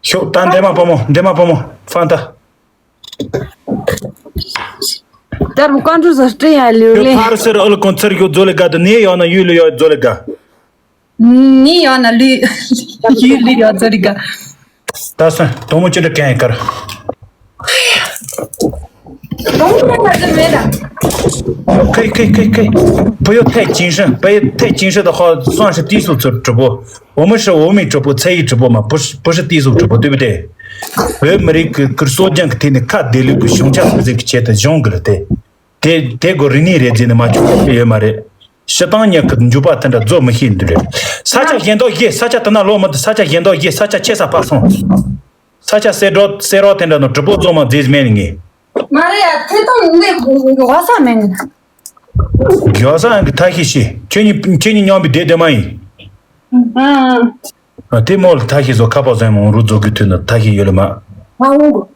ཤོག་ད་འདྲེ་མ་བུ་མོ་འདྲེ་མ་བུ་མོ་ཧྥང་ཏ། ད་རུང་ཀོང་ཀྲུག་ཟ་སྤྲེ་ཡ་ལེའུ་ལེ། ཕར་སེར་ཨོལ་ཀོང་ཚར་ཡོད་ཛོ་ལེ་ག་ད་ནེ་ཡོད་ན་ཡུལ་ལེ་ཡོད་ཛོ་ལེ་ག། ནེ་ཡོད་ན་ལུས་ཡུལ་ལེ་ཡོད་ཛོ་ལེ་ག། ད་སོན་དོ་མོ་ཅི་འདྲ་གན་ཡ་ཀར། དོ་མོ་ན་ད་མེད་ད། 可以可以可以可以。不要太谨慎，不要太谨慎的话，算是低素质直播。 我们是欧美直播、才艺直播嘛，不是不是低俗直播，对不对？ བོད་མི་རིགས་ཀྱི་ཀུར་སྲོལ་རྒྱུན་གྱི་ཐད་ནས་ཁ་བདེ་ལུགས་ཀྱི་བྱུང་ཆ་སྲུང་འཛིན་གྱི་ཆེད་དུ་གཞུང་གི་ལ་དེ། དེ་དེ་གོ་རིག་གནས་རེད་ཟེར་ནས་མ་བྱུང་ཡོད་མ་རེད། སྤྱི་བཏང་ཉག་གི་འཇུག་པ་དེ་འདྲ་རྫོགས་མི་ཤེས་འདུག་རེད། ས་ཆ་གཞན་དག་བཞི་ས་ཆ་དེ་ན་ལོག་མི་འདུག་ས་ཆ་གཞན་དག་བཞི་ས་ཆ་ཆེ་ས་ཕར་སོང་། ས་ཆ་སེ་འགྲོ་སེ་རོགས་དེ་འདྲ་ནོ་གྲི་པོ་ཙོ་མ་རྫས་མེད་ནི་ངེས། མ་རེད་ཡ། ཐེ་ཏོང་འདི་གོ་ས་མེད་ནི། གོ་ས་ཡང་གི་ཐ་ཤི་ཤི། ཁྱོད་གཉིས་ཁྱོད་གཉིས་མཉམ་པའི་བསྡད་བསྡད་མ་ཡིན། ཨ། ཨ། དེ་མོ་ལ་ཐ་ཤི་བཟོ་ཁ་པར་བཟོས་མོ་རུ་བཟོ་གི་དུས་ན་ཐ་ཤི་ཡོད་ལ་མ། ཨ་འོ།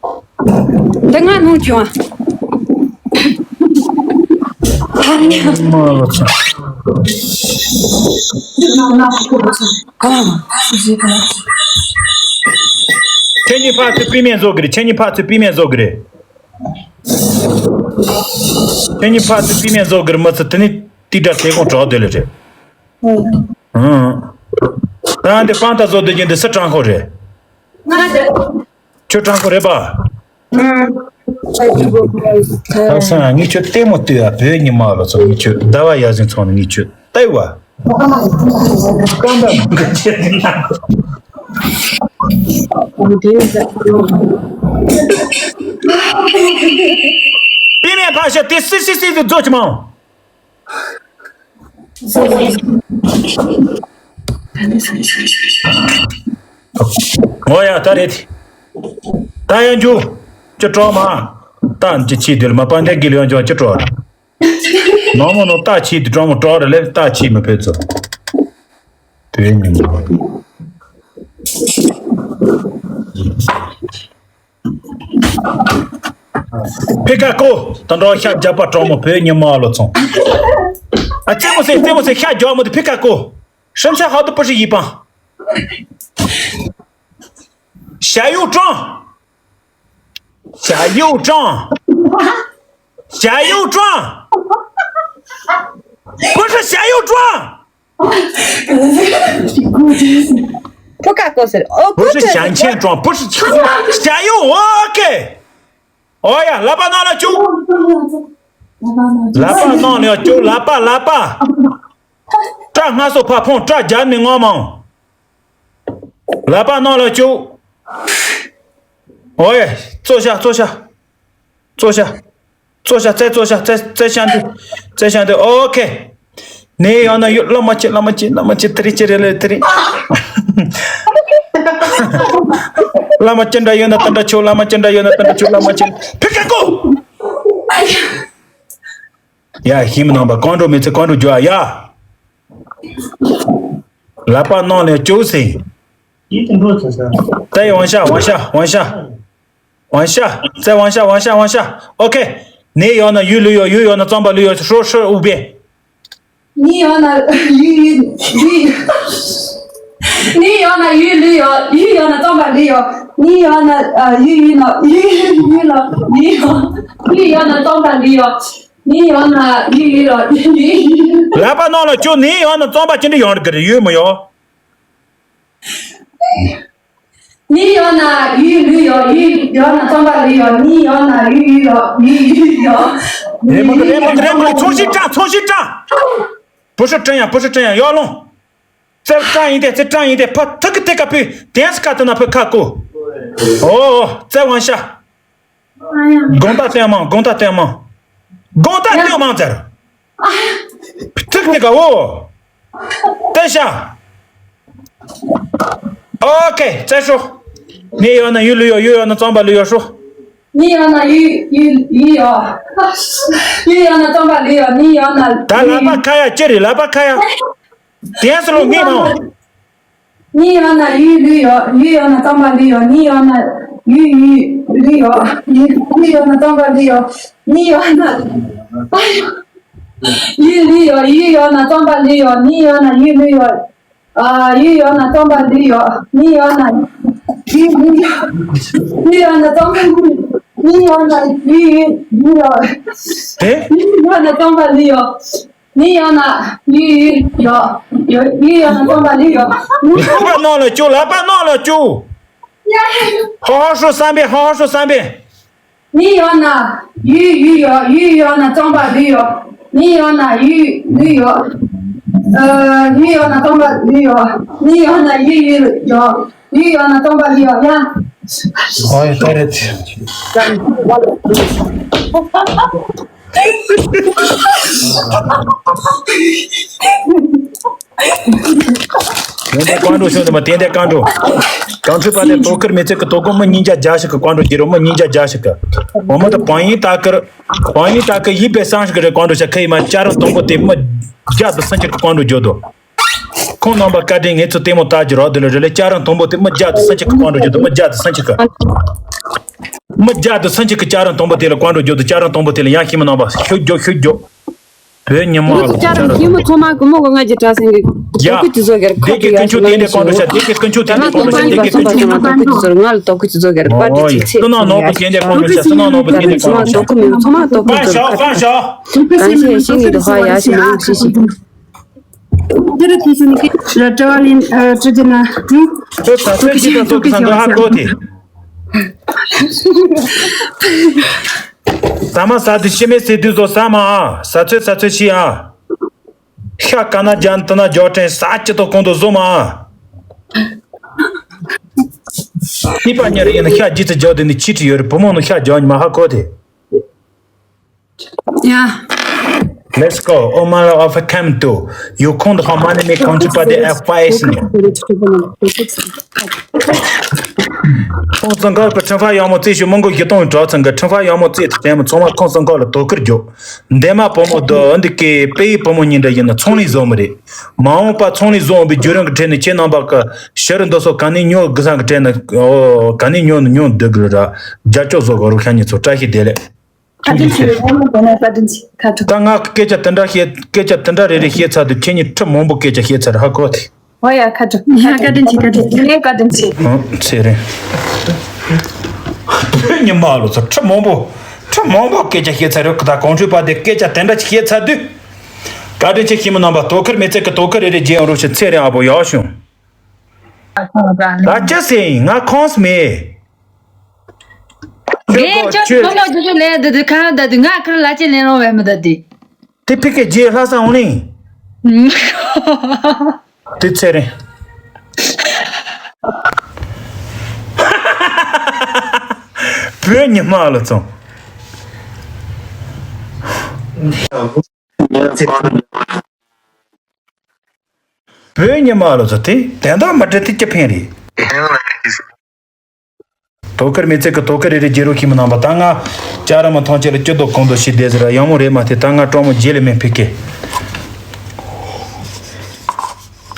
དེ་ང་ནུ་ཅུང་། མ་ལ་ཚ། ཁྱེད་གཉིས་ཕར་ཚུར་པི་མེན་བཟོ་གི་རེད། ཁྱེད་གཉིས་ཕར་ཚུར་པི་མེན་བཟོ་གི་རེད། ཁྱེད་གཉིས་ཕར་ཚུར་པི་མེན་བཟོ་གི་རེད། མི་ཚེ་དེ་ནི་ཏི་སྒྲ་དེ་ཀོང་གྲོགས་དེ་ལ་རེད། ཨང་། ད་འདི་པང་ཏ་བཟོ་སྡོད་ཀྱི་འདི་སུ་སྤྲང་ཁོ་རེད། ང་རེད། ཁྱོད་སྤྲང་ཁོ་རེད་པ། ཨང་། ད་སང་ངས་ཁྱོད་ལྟད་མོ་ལྟོས་ཡ། བོད་ཉི་མ་ལོ་ཚོ་ངས་ཁྱོད་ཟླ་བ་ཡ་ཟིན་ཚོང་ནས་ངས་ཁྱོད་ལྟ་ཡི་བ། པི་མེན་ཕ་ཤ་དེ་སི་སི་སི་དེ་རྫོགས་ཀྱི་མ། ཨོ་ཡ་ད་རེད། ད་ཡང་འཇུ། ཅི་སྤྲོ་མ། ད་ཅི་ཆི་དུལ་མ་པ་འདས་གི་ལོན་ཅོ་ཅི་སྤྲོ། ནོ་མོ་ནོ་ད་ཆི་དུ་སྤྲོ་མོ་སྤྲོ་རེ་ལེ་ད་ཆི་མི་ཕེ་ཚོ། དེ་ཉིན་མ། ཕི་ཀ་ཀོ། ད་འགྲོ་ཤ་རྒྱབ་པ་གྲོགས་མོ་བོད་ཉི་མ་ལོ་ཚོང་། ཨ་ཙེ་མོ་སེ་ཙེ་མོ་སེ་ཤ་རྒྱབ་མོ་དེ་ཕི་ཀ་ཀོ། ཧྲན་ཚ་ཧ་དུ་པ་ཧྲི་ཡི་པང་། ཞ་ཡུ་ཀྲང་། ཞ་ཡུ་ཀྲང་། ཞ་ཡུ་ཀྲང་། པ་ཧྲི་ཞ་ཡུ་ཀྲང་། ཕུ་ཀ་ཀོ་ཟེར། ཨོ་པུ་ཀོ་ཧྲི་ཀོ་ཞང་ཆེན་ཀྲོང་པུ་ཧྲི་ཞ་ཡོ་ཨོ་ཀེ། ཨོ་ཡ་ལ་པ་ནང་ལ་བཅུག་ལ་པ་ནང་ལ་བཅུག་ལ་པ་ལ་པ། སྐྲ་སྔ་སོ་ཕ་ཕོང་སྐྲ་རྒྱ་མི་ངོ་མང་། ལ་པ་ནང་ལ་བཅུག་ཨོ་ཡ་ཙོ་ཤ་ཙོ་ཤ། ཙོ་ཤ། ཙོ་ཤ་ཙེ་ཙོ་ཤ་ཙེ་ཙེ་ཤ་འདི། ཙེ་ཤ་འདི་ཨོ་ཁེ། ནས་ཡང་ན་ཡོད་བླ་མ་ཅི་བླ་མ་ཅི་བླ་མ་ཅི་དེ་རི་ཅི་རེ་ལེ་དེ་རི། བླ་མ་ཅི་འདྲ་ཡོད་ན་དེ་འདྲ་ཆོག་བླ་མ་ཅི་འདྲ་ཡོད་ན་དེ་འདྲ་ཆོག་བླ་མ་ཅི་ཕི་ཀ་ཀོ། ཡ་ཤིམ་ནང་པ་ཀོང་ཀྲོ་མི་ཚེ་ཀོང་ཀྲོ་ཇོ་ཡ། ལ་པ་ནང་ལས་བཅུག་སེ། ཡིད་དུ་འགྲོ་ཚེ་ས། ད་ཡི་ཝང་ཤ་ཝང་ཤ་ཝང་ཤ། ཝང་ཤ། ཙེ་ཝང་ཤ་ཝང་ཤ་ཝང་ཤ། ཨོ་ཁེ། ནི་ཡོད་ན་ཡུལ་ལུས་ཡོད། ཡུལ་ཡོད་ན་རྩོམ་པ་ལུས་ཡོད། ཧྲོ་ཧྲོ་ཨུ་བེ། ནི་ཡོད་ན་ཡུལ་ཡུལ་ཡུལ། ནི་ཡོད་ན་ཡུལ་ལུས་ཡོད། ཡུལ་ཡོད་ན་རྩོམ་པ་ལུས་ཡོད། ནི་ཡོད་ན་ཡུལ་ཡུལ་ན་ཡུལ་ཡུལ་ལ་ཡུལ་ཡོད། ཡུལ་ཡོད་ན་རྩོམ་པ་ལུས་ཡོད། ནི་ཡོད་ན་ཡུལ་ཡུལ་ལ་ཡུལ་ཡུལ། ལ་པ་ནང་ལ་བཅུག་ནི་ཡོད་ན་རྩོམ་པ་ཅི་འདྲ་ཡོང་གི་རེད། ཡོད་མི་ཡོད། ནི་ཡོད་ན་ཡུལ་ལུས་ཡོད། ཡུལ་ཡོད་ན་རྩོམ་པ་ལུས་ཡོད། ནི་ཡོད་ན་ཡུལ་ཡུལ་ཡོད། ཡུལ་ཡུལ་ཡོད། རེད་མོ་རེད་མོ་རེད་མོ། ཚོང་ཞིག་དྲང་ཚོང་ཞིག་དྲང་། བུ་ཧྲི་དྲན་ཡ་བུ་ཧྲི་དྲན་ཡ་ཡོ་ལོང་། རྩེ་དྲང་ཡིན་ཏེ་རྩེ་དྲང་ཡིན་ཏེ་ཕ་ཐུག་གི་དེ་ཀ་པུས་དེན་སི་ཀ་ཏུ་ན་ཕུ་ཁ་ཀོ། ཨོ་ཨོ་རྩེ་ཝང་ཤ། དགོང་དག་སྟོན་མང་དགོང་དག་སྟོན་མང་། དགོང་དག་སྟོན་མང་ཟེར། ཐུག་ནི་ག་འོ། ཏེ་ཤ། ཨོ་ཀེ་ཙེ་ཧྲོ། ནི་ཡོད་ན་ཡུལ་ལུས་ཡོད། ཡུལ་ཡོད་ན་རྩོམ་པ་ལུས་ཡོད་ཧྲོ། ནི་ཡོད་ན་ཡུལ་ཡུལ་ཡུལ་ཡོད། ཡུལ་ཡོད་ན་རྩོམ་པ་ལུས་ཡོད། ནི་ཡོད་ན། ད་ལ་པ་ཁ་ཡ་ཅི་རེད་ལ་པ་ཁ་ཡ། དེན་སི་ལོ་ངེས་མ། ནི་ཡོད་ན་ཡུལ་ལུས་ཡོད། ཡུལ་ཡོད་ན་རྩོམ་པ་ལུས་ཡོད། ནི་ཡོད་ན་ཡུལ་ཡུལ་ལུས་ཡོད། ཡུལ་ཡོད་ན་རྩོམ་པ་ལུས་ཡོད། ནི་ཡོད་ན་ཡུལ་ལུས་ཡོད། ཡུལ་ཡོད་ན་རྩོམ་པ་ལུས་ཡོད། ནི་ཡོད་ན་ཡུལ་ལུས་ཡོད། ཨ། ཡུལ་ཡོད་ན་རྩོམ་པ་ལུས་ཡོད། ནི་ཡོད་ན་ཡུལ་ལུས་ཡོད། ཡུལ་ཡོད་ན་རྩོམ་པ་ལུས། ནི་ཡོད་ན་ཡུལ་ཡུལ་ལུས་ཡོད། ཨེ། ཡུལ་ཡོད་ན་རྩོམ་པ་ལུས་ཡོད། ནི་ཡོད་ན་ཡུལ་ཡུལ་ཡོད། ཡུལ་ཡོད་ན་རྩོམ་པ་ལུས་ཡོད། ལ་པ་ནང་ལ་བཅུག་ལ་པ་ནང་ལ་བཅུག་ཧ་ཧ་ཧྲོ་བསམ་པས། ཧ་ཧ་ཧྲོ་བསམ་པས། ནི་ཡོད་ན་ཡུལ་ཡུལ་ཡོད། ཡུལ་ཡོད་ན་རྩོམ་པ་ལུས་ཡོད། ནི་ཡོད་ན་ཡུལ་ལུས་ཡོད། ཨ། ཡུལ་ཡོད་ན་རྩོམ་པ་ལུས་ཡོད། ནི་ཡོད་ན་ཡུལ་ཡུལ་ཡོད། ཡུལ་ཡོད་ན་རྩོམ་པ་ལུས་ཡོད་ཡ། ཨོ་ཡ་ད་རེད། ཡོན་ཏན་རྐང་འགྲོ་ཤོད་དུ་མ་ཏན་ཏན་རྐང་འགྲོ། གངས་ཁྲོད་པ་དེ་དོ་ཁུར་མི་ཚེ་གི་དོ་དགོང་མི་ཉིས་བརྒྱ་བརྒྱ་ཞིག་གི་བཀའ་འགྲོ་རྒྱུ་རུ། མི་ཉིས་བརྒྱ་བརྒྱ་ཞིག་གི། འོ་མ་དང་བང་ཡིན་ད་ཀར། བང་ཡིན་ད་ཀར་ཡིད་པའི་སང་ཞིག་གི་རེ་བཀའ་འགྲོ་བྱ་ཁ་ཡིན་མ། ལྕགས་རི་མཐོན་པོ་དེ་མི་བརྒྱ་དང་སུམ་ཅུ་གི་བཀའ་འགྲོ་རྒྱུ་དོ། ཁོང་རྣམ་པ་བཀའ་དྲིན་ངེད་ཚོ་ལྟད་མོ་ལྟ་རྒྱུ་རོགས་དེ་ལ་རེ་ལེ། ལྕགས་རི་མཐོན་པོ་དེ་མི་བརྒྱ་དང་སུམ་ཅུ་གི་བཀའ་འགྲོ་རྒྱུ་དོ། མི་བརྒྱ་དང་སུམ་ཅུ་གི། མི་བརྒྱ་དང་སུམ་ཅུ་གི་ལྕགས་རི་མཐོན་པོ་དེ་ལ་བཀའ་འགྲོ་རྒྱུ་དོ། ལྕགས་རི་མཐོན་པོ་དེ་ལ་ཡང་ཤི་མི་རྣམ་པ་ཤུགས་རྒྱོབ་ཤུགས་རྒྱོབ། བོད་ཉི་མ་ལ་ལྕགས་རི་ཤི་མི་ཚང་མ་གི་མོ་གི་ང་ཅི་དྲ་སེང་གི། ཡ། དོ་ཁུར་དེ་ཚོ་གར་བདེ་སྐྱིད་དཀོན་མཆོག་དེ་འདྲའི་བཀའ་འགྲོ་བྱ། བདེ་སྐྱིད་དཀོན་མཆོག་དེ་འདྲའི་བཀའ་འགྲོ་བྱ། བདེ་སྐྱིད་དཀོན་མཆོག་དེ་འདྲའི་བཀའ་འགྲོ་བྱ། ང་ལ་དོ་ཁུར་དེ་ཚོ་གར་བཀའ་འགྲོ་བྱེད་ཚེ་ཚེ་ཡ། སུ་ན་ནོར་བུ་དེ་འདྲའི་བཀའ་འགྲོ་བྱ། སུ་ན་ནོར་བུ་དེ་འདྲའི་བཀའ་འགྲོ་བྱ། དོ་ཁུར་མི་ཚང་མ་དོ་ཁུར་དེ་ཚོ་གར། གང་ཤེས་ཤེས་ངེས་དུ་ཧ་ཡ་ཤི་མ་ཡོང་ཤེས་ཤེས། འདི་རུ་དེ་ཚོ་ནི་ཀི་ར་ཏྲ་ལིན་ཨ་ཏྲ་ཏི་ན། ཁྱོད་ས་ཚོད་ཅི་ད་ཚོད་ཀྱི་སང་ག་ཧ་གོ་དེ། ཟ་མ་ཟ་དུས་ཤི་མེད་ཟེར་དུས་ཟོ་ཟ་མ་ཨ། ས་ཚོད་ས་ཚོད་ཤི་ཨ། ཤ་ཀ་ན་རྒྱ་ན་ཏི་ན་རྒྱོ་ཕྲན་ས་ཅི་ཏོ་གོང་དུ་བཟོ་མ་ཨ། སྲིད་པ་ཉེར་ཡིན་ན་ཤ་ལྗིད་ཚད་རྒྱོ་དེ་ནི་ཆི་ཁྲི་ཡོད་རེད། བུ་མོ་ནི་ཤ་རྒྱོ་ཉི་མ་ཧ་གོ་དེ། Yeah. Let's go. Oh, my love, I come to you. Come to my name, come to party at five. ཁོང་ཚང་ག་གི་ཁྲིམས་ཕ་ཡག་མོ་རྩེ་ཞུ། མོང་གོ་བཞི་སྟོང་གྲོགས་ཚང་གི་ཁྲིམས་ཕ་ཡག་མོ་རྩེ་དེ་དྲན་མོ་ཚང་མ་ཁོང་ཚང་ག་ལ་དོ་ཁུར་རྒྱོབ། འདན་མ་བུ་མོ་དོ་འདི་གི་པེ་ཡི་བུ་མོ་གཉིས་འདྲ་ཡིན་ན་ཚོང་ལས་བཟོ་མི་རེད། མ་འོངས་པ་ཚོང་ལས་བཟོ་འོང་བའི་བརྒྱུད་རིམ་གི་ཁྲོད་ནས་ཁྱེད་རྣམ་པ་གི་ཕྱི་རུ་འདི་ཚོ་ག་ནས་ཉོ་དགོས་སམ་གི་དྲན་ན། ཨོ་ག་ནས་ཉོ་ན་ཉོ་འདོད་གི་ར། རྒྱ་ཅོ་བཟོ་གི་རུ་ཤ་ཉེ་ཚོ་བཀྲ་ཤིས་བདེ་ལེགས། བཀའ་དྲིན་ཆེ། བཀའ་དྲིན་ཆེ། ཁ་ཐུག་ད་ང་སྐད་ཆ་དེ་འདྲ་བཤད། སྐད་ཆ་དེ་འདྲ་རེ་རེ་བཤད་ཚར་དུས་ཁྱེད་གཉིས་ཁྲི་མང་པོ་སྐད་ཆ་བཤད་ཚར་ཧ་གོ་ཐལ། ཨོ་ཡ་ཁ་ཐུག་ཡ་བཀའ་དྲིན་ཆེ། བཀའ་དྲིན་ཆེ། ངས་བཀའ་དྲིན་ཆེ། ཨང་ཚེ་རིང་། བོད་ཉི་མ་ལོ་ཚོ་ཁྲི་མང་པོ། ཁྲི་མང་པོ་སྐད་ཆ་བཤད་ཚར་རེད། ད་གོང་ཁྲོས་པ་དེ་སྐད་ཆ་དེ་འདྲ་ཞིག་བཤད་ཚར་དུས། བཀའ་དྲིན་ཆེ་ཤི་མི་རྣམ་པ། དོ་ཁུར་མི་ཚེ་གི་དོ་ཁུར་རེ་རེ་རྒྱས་ཡོང་རོགས་ཞུ། ཚེ་རིང་ཨ་བོ་ཡག་བྱུང་། ད་ཅི་ཟེར་ཡིན། ང་ཁོངས་མེད། ངས་ཁྱོད་ཁྱོད་ཁོ་མོ་ཇུ་ཇུ་ལས་འདི་དུས་ཁ་འདི་དུས་ང་ཁིར་ལ་ཅི་ལེན་རོགས་བས་མི་འདི་དུས། དེ་ཕི་ཀའི་རྗེས་ལྷ་ས་འོང་ལིང་། དེ་ཚེ་རིང་། བོད་ཉི་མ་ལ་བཙོང་། བོད་ཉི་མ་ལ་བཙོང་། དེ་དན་རྟགས་མ་བྲིས་དེ་ཅི་ཕན་རེད། དོ་ཁུར་མི་ཚེ་གི་དོ་ཁུར་རེ་རེ་རྒྱལ་རོགས་ཤིག་མི་གནང་པ། ད་ང་ཅག་ར་མི་ཐང་ཆད་ལ་སྐྱིད་སྡུག་གང་དུ་ཞིག་བསྡད་ཟེར་ར་ཡང་མོ་རེད་མ་ཐེ། ད་ང་གྲོགས་མོ་རྗེས་ལས་མེད་ཕི་ཀེ།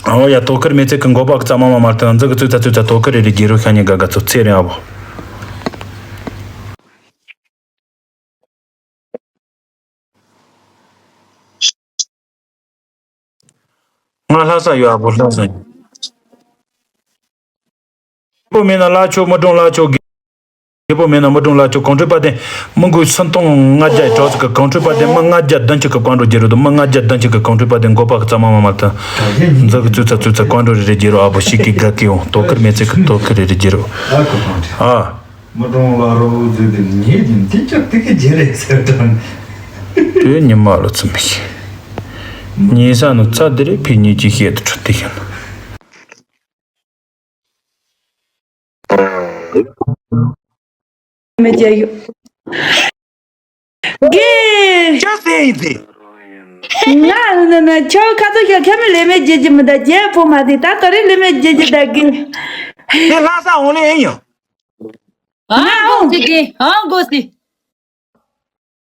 ཨོ་ཡ། དོ་ཁུར་མི་ཚེ་གི་མགོ་པ་གི་རྩ་མ་མ་མར་ཐང་འཛི་གི་ཚུད་ཚ་ཚུད་ཚ། དོ་ཁུར་རེ་རེ་རྒྱལ་རོགས་ཤ་ཉེ་དགའ་དགའ་ཚོ། ཚེ་རིང་ཨ་བོ། ང་ལྷ་ས་ཡོད་ཨ་བོ། ལྷ་ས་ཡོད། པོ་མེད་ན་ལ་ཆོ་མི་གྲོང་ལ་ཆོ། རྒད་པོ་མེད་ན་མི་གྲོང་ལ་ཆོ། གངས་ཁྲོད་དཔལ་ལྡན་མི་འགུལ་སུམ་སྟོང་ལྔ་བརྒྱ་གྲོགས་ཚིག་གི། གངས་ཁྲོད་དཔལ་ལྡན་མི་ལྔ་བརྒྱ་བདུན་ཅུ་གི་བཀའ་འགྲོ་རྒྱལ་རོ་དུ། མི་ལྔ་བརྒྱ་བདུན་ཅུ་གི། གངས་ཁྲོད་དཔལ་ལྡན་མགོ་པ་གི་རྩ་མ་མ་མ་དང་། འཛག་གི་ཙུ་ཚ་ཙུ་ཚ། བཀའ་འགྲོ་རེ་རེ་རྒྱལ་རོ་ཨ་བོ་ཞིག་གི་དགའ་གི་འོང་། དོ་ཁུར་མེད་ཚེ་གི་དོ་ཁུར་རེ་རེ་རྒྱལ་རོ། ཨ། མི་གྲོང་ལ་རོ་ཟེར་དེ་ཉིད་ཀྱི་འདི་ཅག་དེ་གི་རྗེ་རེད་ཟེར་དོན། བོད་ཉི་མ་ལོ་ཚུམ་ཞིག་ཉེ་ས་ནུ་ཚ་དེ་རེད། ཕི་ཉེ་ཅི་ཤེད་དུ་ཁྲུ་དེ་ཤན། མེ་ཅེ་ཡོ། གི། ཅི་ཟེར་ཡིན་ཏེ། ང་ནི་ནི་ཁྱོད་ཁ་ཚོ་ཤོ་ཁྱམ་ལེ་མེ་ཇེ་ཇེ་མི་ད་ཇེ་པོ་མ་དེ་ད་ཏོ་རི་ལེ་མེ་ཇེ་ཇེ་ད་གི། དེ་ལྷ་ས་འོང་ལེ་ཡིན་ཡང་། ང་འོང་ཅི་གི་འོང་དགོས་སི།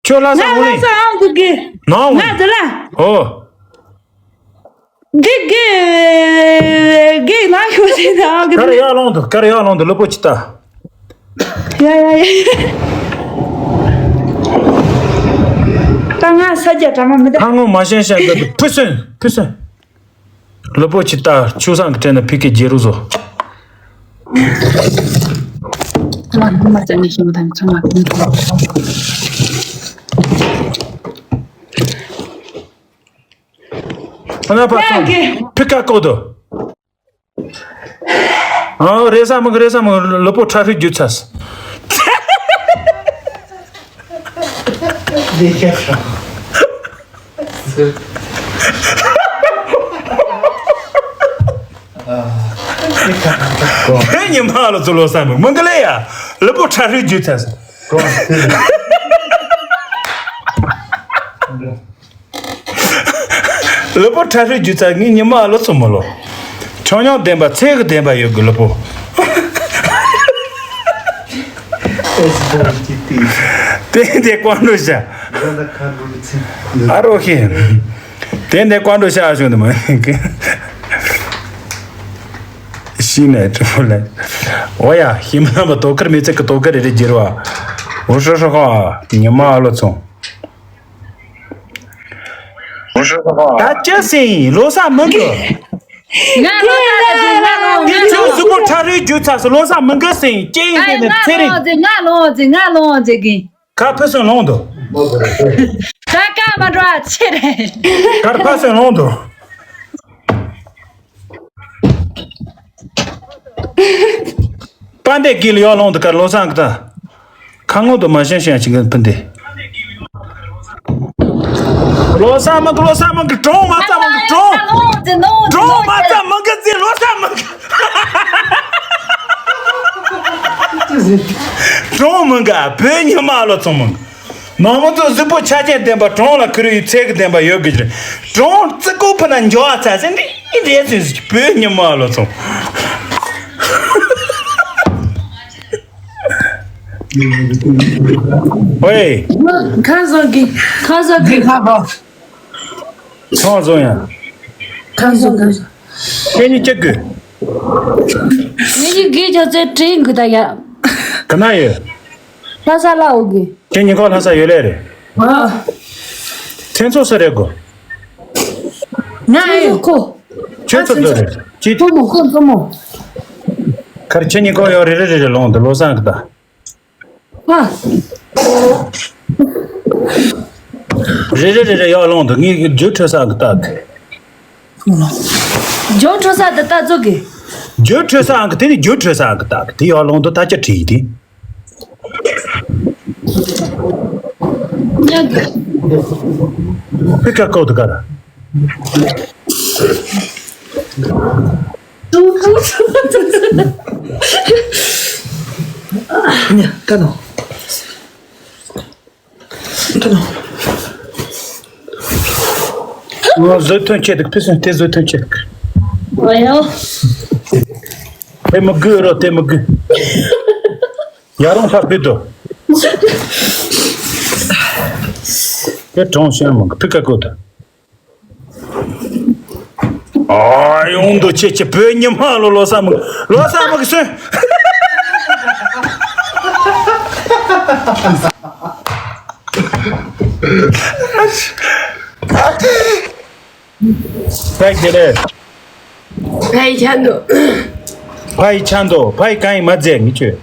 ཁྱོད་ལྷ་ས་ང་འོང་ལེ། ལྷ་ས་འོང་དགོས་གི། ནང་འོང་། ང་འདི་ལ། ཨོ། འདི་གི་གི་ང་ཤོ་སི་ད་འོང་གི། ཀར་ཡག་ལོང་དུ། ཀར་ཡག་ལོང་དུ། ལུ་པོ་ཅི་ད། ཡ་ཡ་ཡ། ད་ང་ས་རྒྱ་གྲ་མ་མི་ད། ཁ་ངོ་མ་ཤེས་ཤེས་འདི་ཕུ་སོན་ཕུ་སོན། ལུ་པོ་ཆི་ལྟ་ཆུ་བཟང་གི་སྤྲད་ན་ཕི་ཀེ་རྒྱལ་རུ་བཟོ། ང་ཁུ་མ་ཙ་ནས་ཤེས་མ་དང་ཚང་མ་ཁུ་མ། ཁ་ན་ཕ་ཚང་ཕི་ཀ་ཀོ་དོ། ཨ་རེ་ས་མི་གི་རེ་ས་མི་གི་ལུ་པོ་ཁྲ་ཧྲི་རྒྱུ་ཚ། ཁྱོད་ཉི་མ་ལ་ཚུར་ལོ་ས་མི་མི་འདི་ལས་ཡ་ལུ་པོ་ཁྲ་ཧྲི་རྒྱུ་ཚ། ལུ་པོ་ཁྲ་ཧྲི་རྒྱུ་ཚ་ངའི་ཉི་མ་ལོ་ཚུར་མི་ལོ། ཆོས་ཉམས་ལྡན་པ་ཚེ་གི་བདེན་པ་ཡོད་གི་ལུ་པོ། དེ་འདི་ཀོང་འགྲོ་ཤ། ཨ་རོ་ཧེ། དེ་འདི་ཀོང་འགྲོ་ཤ་བྱུང་འདི་མ། ཤི་ནས་གྲུབ་ལ། འོ་ཡ་ཤི་མ་ན་པ་དོ་ཁར་མི་ཚེ་གི་དོ་ཁར་རེ་རེ་བརྗེ་ར་བ། འོ་ཧྲོ་ཧྲོ་ཧ། ཉི་མ་ཨ་ལོ་ཚོང་། ད་ཅི་སེང་ལོ་ས་མི་འགི། ང་ལོ་ས་ད་ཅི་ང་ལོ་དེ་ཚོ་གཟུགས་པོ་ཁྲ་རུའི་རྒྱུ་ཚ་སུ་ལོ་ས་མི་འགི་སེང་ཅེ་ཡིན་དེ་ནི་ཚེ་རིང་། ང་ལོ་ཟེ་ང་ལོ་ཟེ་གི། ཁ་ཕུ་སོན་ལོང་དུ། ད་ཀ་མ་འགྲོ་ཨ་ཚེ་རེ། ཁར་ཕ་སོན་ལོང་དུ། པ་འདེ་གིལ་ཡོ་ལོང་དུ་ཀར་ལོ་སང་གི་ད། ཁ་ངོ་དུ་མ་ཤན་ཤན་ཞིག་གི་ཕུན་དེ། ལོ་ས་མ་གི་ལོ་ས་མ་གི་གྲོང་མ་ཙ་མ་གི་གྲོང་། གྲོང་མ་ཙ་མ་གི་ཙི་ལོ་ས་མ་གི། གྲོང་མ་གི་བོད་ཉི་མ་ལོ་ཚོང་མ་གི། ནང་མི་ཚོ་གཟུགས་པོ་ཆ་རྐྱེན་ལྡན་པ་གྲོང་ལ་ཁུར་ཡི་ཚད་ཀྱི་ལྡན་པ་ཡོད་དགོས་ཀྱི་རེད། གྲོང་བརྩི་བཀུར་ཕུ་ན་འགྱོ་བ་ཚ་ཟེར་འདི་འདྲའི་ཚོད་ཟིག་བོད་ཉི་མ་ལོ་ཚོང་། ཝེ། ཁ་བཟང་གི་ཁ་བཟང་གི་ཁ་བ། ཚང་བཟང་ཡ། ཁ་བཟང་ཁ་བཟང་། ཁྱེད་གཉིས་ཅི་དགོས། ངེད་གཉིས་དགོས་ཆ་ཚད་དྲན་དགོས་ད་ཡ། ག་ན་ཡོད། ལྷ་ས་ལ་འོ་དགོས། ཁྱེད་གཉིས་ཁོ་ལྷ་ས་ཡོད་ལེ་རེད། ཨ། ཁྱེད་ཚོ་སུ་རེད་གོ། ང་ཁྱེད་ཚོ་ཁོ། ཁྱེད་ཚོ་འདི་རེད། ཅི། ཁོ་མོ་ཁོ་མཚོ་མོ། ཁར་ཁྱེད་གཉིས་ཁོ་ཡོད་རེ་རེ་རེ་རེ་ལོང་དུ་ལོ་སང་གི་ད། ཨ། རེ་རེ་རེ་རེ་ཡོད་ལོང་དུ་ངས་རྒྱུ་འཕྲོད་སང་གི་ད། རྒྱུ་འཕྲོད་ས་དེ་ད་ཚོ་གི། རྒྱུ་འཕྲོད་སང་གི་དེ་ནི་རྒྱུ་འཕྲོད་སང་གི་ད་གི་དེ་ཡོད་ལོང་དུ་ད་ཅི་བྲིས་དེ། ཕི་ཀ་ཀོ་དུ་ཀ་ར། ཉ་ཀ་ནོ། ཀ་ནོ། ང་བཟོས་ཐོན་ཆེ་འདུག་ཕི་སུན་དེ་བཟོས་ཐོན་ཆེ་འདུག་ཨ་ཡོ། དེ་མི་དགོས་རོ་དེ་མི་དགོས། ཡ་རང་ཕ་བུ་དོ། དེ་གྲོང་ཤན་མང་གི་ཕི་ཀ་ཀོ་དོ། ཨ་ཡོང་དོ་ཆེ་ཆེ་བོད་ཉི་མ་ལོ་ལོ་ས་མ་ལོ་ས་མ་གི་སོན། ཕ་ཡི་ཁྱེད་ལས། ཕ་ཡི་ཆ་འདུག་ཕ་ཡི་ཆ་འདུག་ཕ་ཡི་གང་ཡིན་མ་རྫས་མི་ཆོས།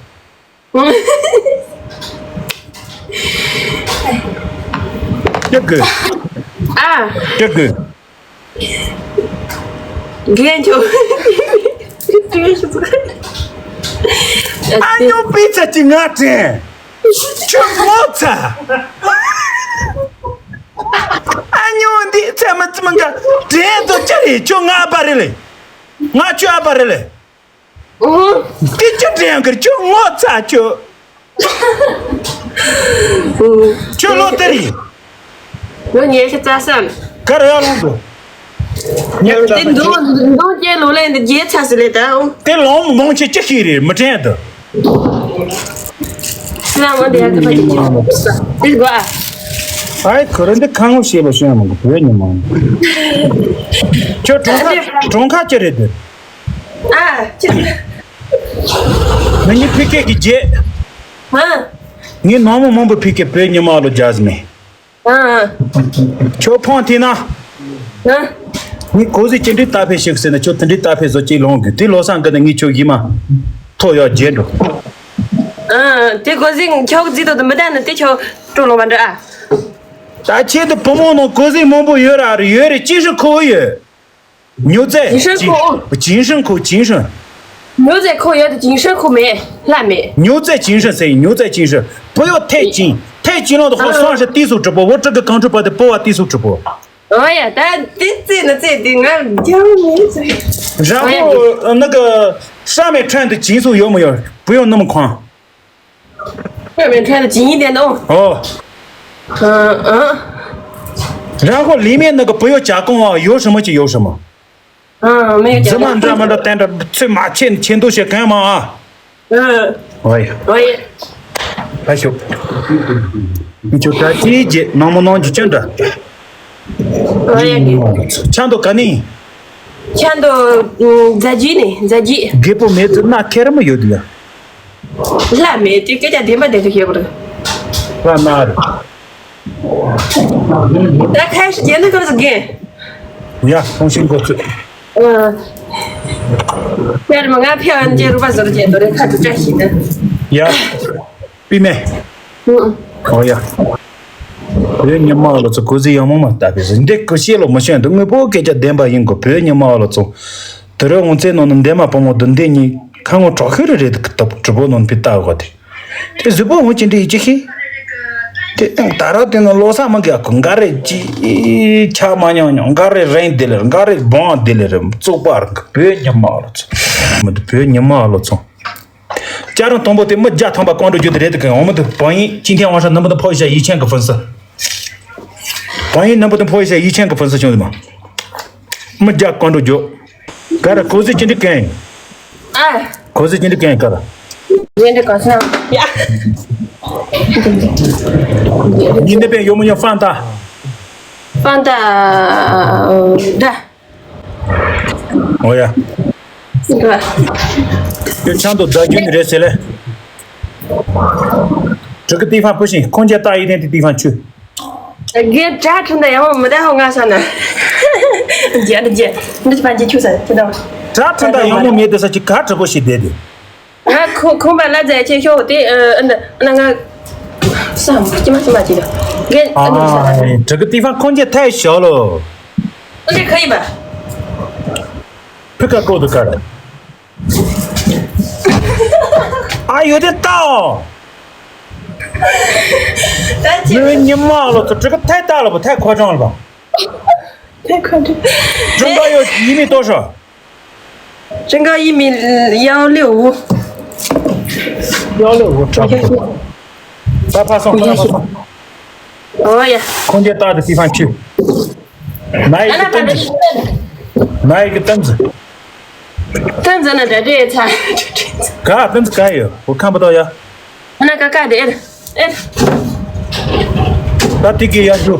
སྐྱབས་དགོས། ཨ། སྐྱབས་དགོས། རྒན་ཁྱོད། ཨ་ཉོ་པི་ཚ་ཅི་ང་དྲན། ཁྱོད་ངོ་ཚ། ཨ་ཉོ་འདི་ཚ་མ་ཚ་མ་འགའ་དྲན་དོ་ཅི་རེད། ཁྱོད་ང་ཨ་ཕ་རེད་ལེ། ང་ཁྱོད་ཨ་ཕ་རེད་ལེ། དེ་ཅི་དྲན་གི་ཁྱོད་ངོ་ཚ་ཁྱོད། ཁྱོད་ལོ་དེ་རེད། ལོ་ཉི་ཤུ་རྩ་གསུམ། ག་རེ་ཡག་ལོང་དུ། ཉེ་དེ་འདུག་འདུག་ཀྱེ་ལོ་ལེན་འདི་རྒྱལ་ཚ་སི་ལེ་ད་འོ། དེ་ལོང་མོང་ཆེ་ཅི་ཤེས་རེད་མི་དྲན་དུ། ཤི་ལ་མོ་དེ་ཡ་དེ་ཕ་ཡི་ཉི་མ་མོ། དེ་གོ་ཨ། ཨའི་ཁོ་རང་འདི་ཁ་ངོ་ཤེས་པ་ཤེས་མོ་གི་བོད་ཉི་མ་མོ། ཁྱོད་གྲོང་ཁ་གྲོང་ཁ་ཅི་རེད་དེ། ཨ་ཅི། ང་གཉིས་ཕི་ཀེ་གི་རྗེས། ཨ། ངས་ནང་མི་མང་པོ་ཕི་ཀེ་བོད་ཉི་མ་ལོ་རྒྱ་ཟི་མེད། ཨ། ཁྱོད་ཕོང་ཐི་ན། ཨ། ངས་གོ་ཟི་ཅི་འདྲའི་ཏ་ཕེ་ཞིག་ཟེར་ན་ཁྱོད་དེ་འདྲའི་ཏ་ཕེ་བཟོ་ཅིག་ལོང་གི་དེ་ལོ་སང་གི་ནི་ངས་ཁྱོད་ཡིད་མ་ཐོ་ཡོད་རྗེས་འགྲོ། ཨ་དེ་གོ་ཟི་ཁྱོད་ཟི་དོ་དེ་མི་ད་ནི་དེ་ཁྱོད་སྤྲོ་ལོ་མ་འདྲ་ཨ། ད་ཁྱེད་དུ་བུ་མོ་ནང་གོ་ཟི་མང་པོ་ཡོད་ར་རེད་ཡོད་རེད་ཅི་ཧྲི་ཁོ་ཡོད། 牛仔 金生苦。金生苦，金生。牛仔苦有的金生苦没，辣没。 牛仔精神谁？牛仔精神，不要太紧，太紧了的话，嗯。算是低俗直播。我这个刚直播的不玩低俗直播。哎呀，但这这呢，这的俺讲没这。然后，呃，那个上面穿的金属有没有？不用那么宽。 外面穿的紧一点的哦。哦。嗯嗯。然后里面那个不要加工啊，有什么就有什么。嗯，没有加工。怎么这么的单着，去马前前头些干嘛啊？嗯。哎呀。我也。ཕ་ཤོག་མི་ཆོག་གྲྭ་ཆེའི་རྗེས་ནང་མོ་ནང་རྒྱུ་ཅན་འདྲ། ཨོ་ཡ་གི། ཆང་དོ་ག་ནི། ཆང་དོ་རྫ་རྒྱུད་ནི་རྫ་རྒྱུད། རྒད་པོ་མེད་ཚུལ་ན་ཁེ་ར་མ་ཡོད་དུ་ཡ། ལ་མེད་དུས་སྐད་ཆ་བདེན་པ་བདེན་ཚུལ་ཤེས་དགོས་རེད། ལ་ན་རེད། ད་ཁ་ཤས་རྒྱན་ན་ཁ་ཟ་རྒན། ཡ་ཐོང་ཤིང་གོ་ཚོད། ཨ། ཕེར་མ་ང་ཕེ་ཨན་ཅེ་རུ་པ་ཟོར་ཅེ་དོ་རེ་ཁ་ཐུ་ཅ་ཤི་ན། ཡ། པི་མེ། ཨུ། ཨོ་ཡ། བོད་ཉི་མ་ལོ་ཚོ་གོ་ཟི་ཡང་མོ་མ་ལྟ་བུ་ཟི་འདི་ཀུ་ཤེ་ལོ་མ་ཤོན་དུ་དངོས་པོ་སྐད་ཆ་བདེན་པ་ཡིན་གོ། བོད་ཉི་མ་ལོ་ཚོ། དུ་རུ་ངོ་ཚེ་ནོ་ནི་འདན་མ་བུ་མོ་དུ་འདི་གཉིས་ཁ་ངོ་གྲོགས་ཤོར་རེད་ད་བུ་མོ་ནོ་ནི་པི་ལྟ་གོ་དེ། དེ་གཟུགས་པོ་ཧོན་ཅི་འདྲི་ཡི་ཅི་ཤི། དེ་ད་ར་དེ་ནོ་ལོ་ས་མ་གི་ཨ་ཁུ་འགའ་རེ་ཅི། ཆ་མ་མྱོང་མྱོང་འགའ་རེ་རེན་དེ་ལེར་འགའ་རེ་བོང་དེ་ལེར་བཙོག་པ་རང་གི་བོད་ཉི་མ་ལོ་ཚོ། མི་འདུག་བོད་ཉི་མ་ལོ་ཚོ། ལྕགས་རོང་དང་པོ་དེ་མི་བརྒྱ་ཐམ་པ་བཀོད་འགྲོ་རྒྱུ་དེ་རེད་དེ་གི་འོ་མི་དེ་བང་ཡིན་ཅིན་ཐེན་ཝང་ཧྲ་ནམ་པ་དང་ཕོ་ཡི་ཤ་ཡི་ཆེན་གི་ཕུན་སི། བང་ཡིན་ནམ་པ་དང་ཕོ་ཡི་ཤ་ཡི་ཆེན་གི་ཕུན་སི་བྱུང་དེ་མ། མི་བརྒྱ་བཀོད་འགྲོ་རྒྱུ། ག་ར་གོ་ཟི་ཅི་འདྲི་གན། ཨ། གོ་ཟི་ཅི་འདྲི་གན་ག་ར། ཡེ་འདྲི་ག་ས། ཡ། ཉིན་འདི་པའི་ཡོ་མོ་ཡོ་ཧྥང་ཏ། ཧྥང་ཏ། ད། ཨོ་ཡ། ཡོད་ཆང་དུ་བདག་རྒྱུ་ནི་རེད་ཟེར་ལེ། དྲུག་གི་ཏི་ཧྥང་ཕུ་ཤིང་ཁོང་ཅག་ཏ་ཡི་ཐན་ཏི་ཏི་ཧྥང་ཆུ། རྒན་གྲྭ་ཁྲིམས་དང་ཡང་མི་བདེ་ཧོ་ང་ས་ན། རྒྱ་རྒྱ་འདི་ཕན་གྱི་ཆུ་ས་ཁྱི་དང་། གྲྭ་ཁྲིམས་དང་ཡང་མོ་མེད་དེ་ས་ཅི་ག་གྲི་པོ་ཞིག་བསྡད་དེ། ང་ཁོ་ཁོང་པ་ལ་རྫས་ཆེ་ཤོག་དེ་ཨ་ན་ང་། སམ་ཅི་མ་ཅི་མ་ཅི་ལ། རྒན་ཨ་ནི་ས་ན། དྲུག་གི་ཏི་ཧྥང་ཁོང་ཅག་ཐལ་ཞོག་ལོ། ཨ་ནི་ཁ་ཡི་པ། ཕི་ཀ་ཀོ་དུ་ཀར། ཨ་ཡོད་དེ་ཏའོ། ད་ཅི། ནུས་ཉི་མ་ལོ་ཚོ་དྲུག་གི་ཐལ་ཏ་ལ་བ་ཐལ་ཁོ་ཅང་ལ་བ། ཐལ་ཁོ་ཅང་། ཀྲུང་ག་ཡོད་ཡིན་མི་ཏོ་ཤོ། ཀྲུང་ག་ཡིན་མི་ཡང་ལེའུ། ཡང་ལེའུ་དྲག་པོ། ད་ཕ་སོང་ཕ་སོང་། ཨོ་ཡ། ཁོང་ཅག་ཏ་དུ་ཏི་ཧྥང་ཆུ། ནའི་གི་ཏན་ཙི། ནའི་གི་ཏན་ཙི། ཏན་ཙི་ན་འདྲ་འདྲ་ཚ། ག་ཏན་ཙི་ག་ཡོད་འོ་ཁམས་པ་ཏོ་ཡ། ཨ་ན་ཀ་ཀ་དེ་ཨེར་ཨེར། ད་ཏི་ཀི་ཡ་ཞུ།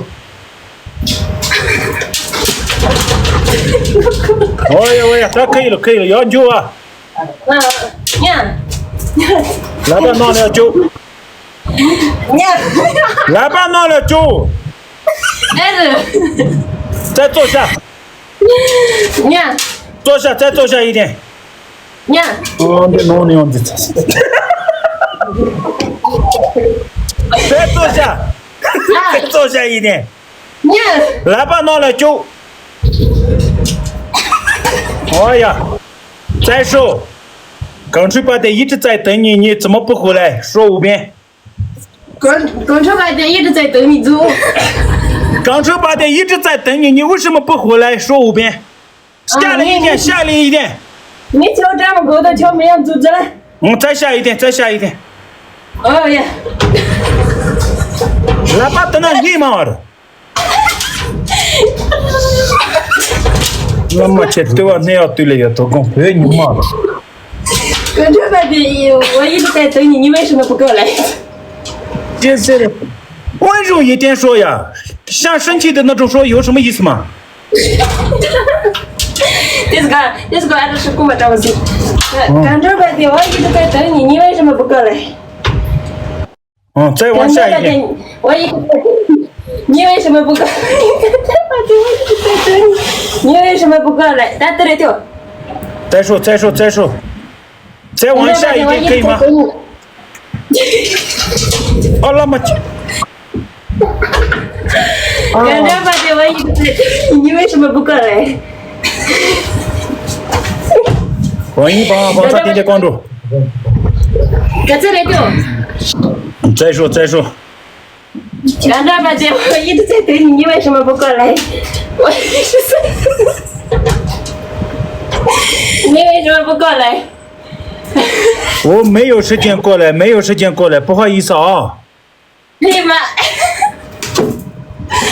ཨོ་ཡ་ཨོ་ཡ་ད་ཁ་ཡི་ལོ་ཁ་ཡི་ལོ་ཡ་འཇུ་བ། ཉ། ལ་པ་ནང་ལ་འཇུ། ཉ། ལ་པ་ནང་ལ་འཇུ། ཨེ་རུ། ཙེ་ཙོ་ཤ། ཉ། ཙོ་ཤ་ཙེ་ཙོ་ཤ་ཡི་ནས། ཉ། ཨོ་འདི་ནང་ནས་ཡོང་འདི་ཙེ། ཙེ་ཙོ་ཤ། ཙེ་ཙོ་ཤ་ཡི་ནས། ཉ། ལ་པ་ནང་ལ་འཇུ། ཨོ་ཡ། ཙེ་ཧྲོ། གང་འཁྲུལ་པ་དེ་ཡིད་དུ་ཙེ་དང་ཉིད་ཉིད་ཙི་མ་པུ་ཧུ་ལ་ཧྲོ་འུ་བེན། གང་གང་འཁྲུལ་པ་དེ་ཡིད་དུ་ཙེ་དང་ཉིད་ཙུ། གང་འཁྲུལ་པ་དེ་ཡིད་དུ་ཙེ་དང་ཉིད་ཉིད་འུ་ཧྲི་མ་པུ་ཧུ་ལ་ཧྲོ་འུ་བེན། ཤ་ལེ་ཡི་ཏེ་ཤ་ལེ་ཡི་ཏེ། ངས་ཁྱོད་བཀྲ་མ་གོ་ད་ཁྱོད་མི་ཡང་ཙུ་ཙ་ལ། ང་ཙེ་ཤ་ཡི་ཏེ་ཙེ་ཤ་ཡི་ཏེ། ཨོ་ཡ། ལ་པ་དེ་ན་ཉིད་མ་བར། བླ་མ་ཆེ་ལྟེ་བ་གནས་ཡག་དུས་ལས་ཡོད་དོ་དགོངས་བོད་ཉི་མ་ལ། 跟着外边有，我一直在等你，你为什么不过来？这是温柔一点说呀，像生气的那种说有什么意思吗？这个，这个，俺这是跟我找我去。跟着外边，我一直在等你，你为什么不过来？ 嗯，再往下一点。我一，你为什么不过来？你为什么不过来？打得了就。再说，再说，再说，再往下一点可以吗？啊，那么久。刚刚发现我一直在等你，你为什么不过来？我一帮帮他点点关注。在这里就。再说，再说。 全站吧，姐，我一直在等你，你为什么不过来？我一直在，你为什么不过来？我没有时间过来，没有时间过来，不好意思啊。你妈！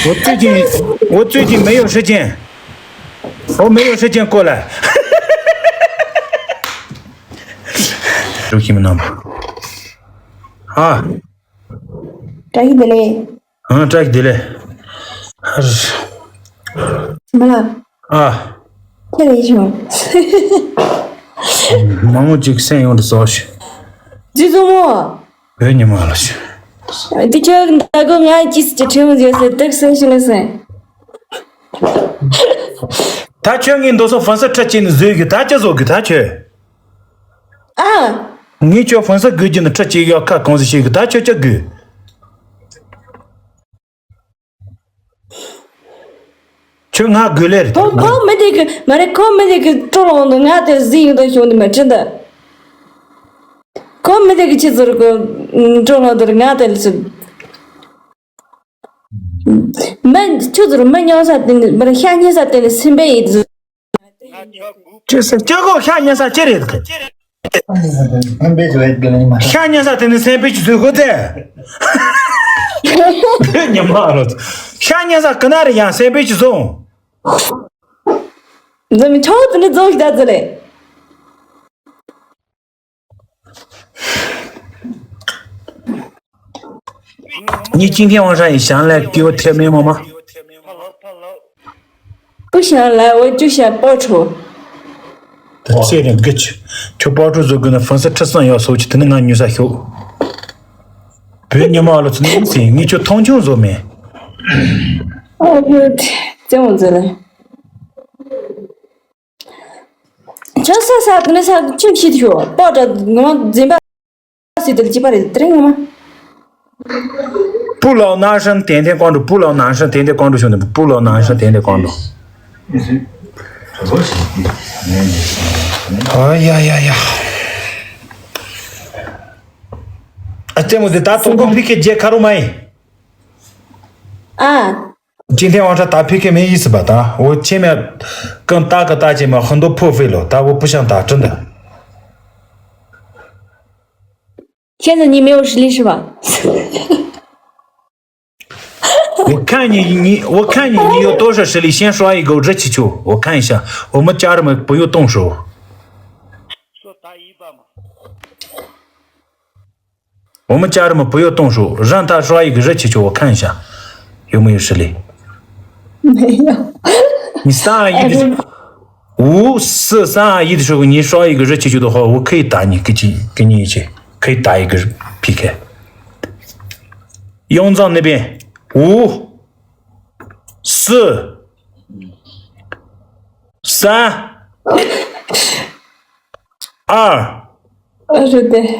我最近，我最近没有时间，我没有时间过来。 有什么呢？啊。བཀྲ་ཤིས་བདེ་ལེགས། ཨང་། བཀྲ་ཤིས་བདེ་ལེགས། མ་ལ། ཨ། ཁྱེད་རེད་བྱུང་། མང་མོ་ཅིག་སེམས་ཡོང་དུ་སོགས་ཤིག་ཇི་བཟུང་མོ། བོད་ཉི་མ་ལ་ཤི། འདི་ཁྱོད་ད་གོ་ང་ཅིས་ཀྱི་ཁྲིམས་བཟོས་ཟེར་དེར་སེམས་ཤི་ལ་སེམས། ད་ཁྱོད་ངའི་འདོད་སོགས་ཧྥོན་སི་ཁྲི་གཅིག་ནས་བཟོས་གི། ད་ཅི་བཟོ་གི་ད་ཁྱོད། ཨ། ངས་ཁྱོད་ཧྥོན་སི་དགོས་རྒྱུ་ནི་ཁྲི་གཅིག་ཡོད་ཁ་གང་ཟིག་ཤེས་གི། ད་ཁྱོད་ཅི་དགོས། ཁྱོད་ང་དགོས་ལེ་རེད། ཁོ་ཁོ་མི་དེ་གི་མ་རེད། ཁོ་མི་དེ་གི་སྤྲོ་ལོང་དུ་ང་དེ་གཟིགས་ཡོང་དུ་བྱུང་ནི་མ་ཁྲིད་འདི། ཁོ་མི་དེ་གི་ཆི་ཟུར་གི་སྤྲོ་ལོང་དུ་ང་དེ་ལ་ཆི། མི་ཆུ་ཟུར་མི་ཉོ་ས་དེ་ནི་མི་རེད། ཤ་ཉེ་ས་དེ་ནི་སེམས་པའི་ཡིད་ཟུར། ཅི་ཟེར། ཅི་གོ་ཤ་ཉེ་ས་ཅི་རེད་གི། ཤ་ཉེ་ས་དེ་ནི་སེམས་པའི་ཆུ་ཟུར་གོ་ཚེ། ཉི་མ་རོ། ཤ་ཉེ་ས་གི་ན་རེ་ཡང་སེམས་པའི་ཆུ་ཟུར། འཛམ་མི་ཆོག་དེ་ནི་རྫོང་ཞིག་ད་ཚོ་ལེ། ཉི་ཅིང་ཐེ་ཝང་ཧྲ་ཡི་ཞང་ལས་ཀྱི་བ་ཐེ་མེ་མོ་མ། པུ་ཞང་ལ་འོ་ཅུ་ཞང་པོ་ཁྲོ། ད་ཚེ་རིང་གི་ཆུ་ཁྱོད་པོ་ཁྲོ་བཟོ་དགོས་ན་ཧྥོན་སི་ཁྲི་སང་ཡོད་སོགས་ཀྱི་དེ་ནི་ང་ཉུ་ས་ཤོག་བོད་ཉི་མ་ལ་ཚུ་ནི་ཟིན་ངས་ཁྱོད་མཐོང་ཆུང་བཟོ་མེད། ཨོ་ཧོད་ཙེ་མོ་ཛེ་ལེ། ཆ་ས་ས་དུ་ནི་ས་ཆུ་ཤི་ཤོ་པོ་ཏྲ་ངོ་འཛིན་པ་སི་དུ་ལ་ཅི་པ་རེད་དེ་རིང་ངོ་མ། 不老男生天天关注，不老男生天天关注兄弟们，不老男生天天关注。ཨ་ཡ་ཡ་ཡ། ཨ་ཙེ་མོ་དེ་ད་ཐོག་གོ་ཕི་ཁེ་རྗེ་ཁ་རུ་མ་ཡིན། ཨ། 今天晚上打P K没意思吧？打我前面跟大哥大姐们很多破费了，打我不想打，真的。现在你没有实力是吧？我看你，你，我看你，你有多少实力？先刷一个热气球，我看一下。我们家人们不用动手。 我们家人们不要动手，让他刷一个热气球，我看一下有没有实力。没有。你三二一的时候，五四三二一的时候，你刷一个热气球的话，我可以打你，跟你跟你一起可以打一个 P K。永藏那边，五四三二。 二十对。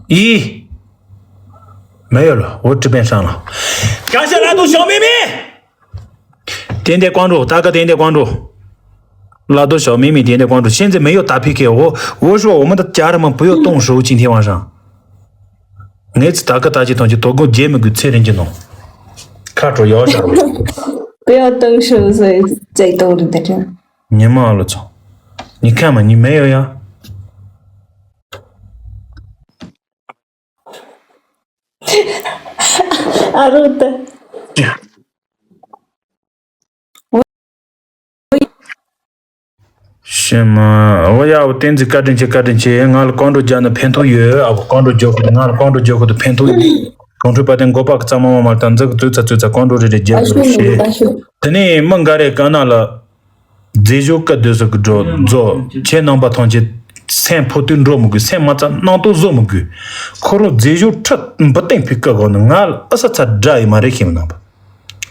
咦，没有了，我这边上了。感谢来到小秘密，点点关注，大哥点点关注，来到小秘密点点关注。现在没有打 P K，我我说我们的家人们不要动手，今天晚上。 ངས་ཚི་ད་ཀ་ད་ཅི་ཐོང་ཅི་དོ་དགོང་རྗེས་མི་དགོས་ཚེ་རིང་གི་ནོ། ཁ་དྲོ་ཡོ་ཤ་རོ། 不要动手，所以最多的在这。 ཉི་མ་ཨ་ལོ་ཚོ། ཉི་ཁ་མ་ཉི་མེ་ཡོ་ཡ། ཨ་རོ་ཏ། ཤི་མ། ཨོ་ཡ། ཨོ་བསྟན་འཛིན་བཀའ་དྲིན་ཆེ། བཀའ་དྲིན་ཆེ། ང་ལ་ཀོང་ཀྲོ་རྒྱག་ན་ཕན་ཐོགས་ཡོད། ཨ་བོ་ཀོང་ཀྲོ་རྒྱག་ཁུ་ང་ལ་ཀོང་ཀྲོ་རྒྱག་ཁུ་དུ་ཕན་ཐོགས་ཡོད། གོང་ཁྲོས་པ་དེ་མགོ་པ་གི་རྩ་མ་མ་མ་དང་འཛག་གི་ཙུད་ཚ་ཙུད་ཚ་ཀོང་ཀྲོ་རེ་རེ་རྒྱག་གི་རེད་ཤེ། དེ་ནས་མི་འགའ་རེ་ག་ན་ལ། རྫས་ཞོ་ཀ་དུས་སུ་གི་འགྲོ་རྫོ། ཁྱེད་རྣམ་པ་ཐམས་ཅད་སེམས་ཕོ་ཏུ་འགྲོ་མི་དགོས། སེམས་མ་རྩ་ནང་དུ་བཟོ་མི་དགོས། ཁོ་རང་རྫས་ཞོ་ཁྲི་འབུ་སྟེང་ཕི་ཀ་གོ་ནི་ང་ལ་ཨ་ས་ཚ་དྲ་ཡི་མ་རེད་ཤེས་མི་ནང་པ།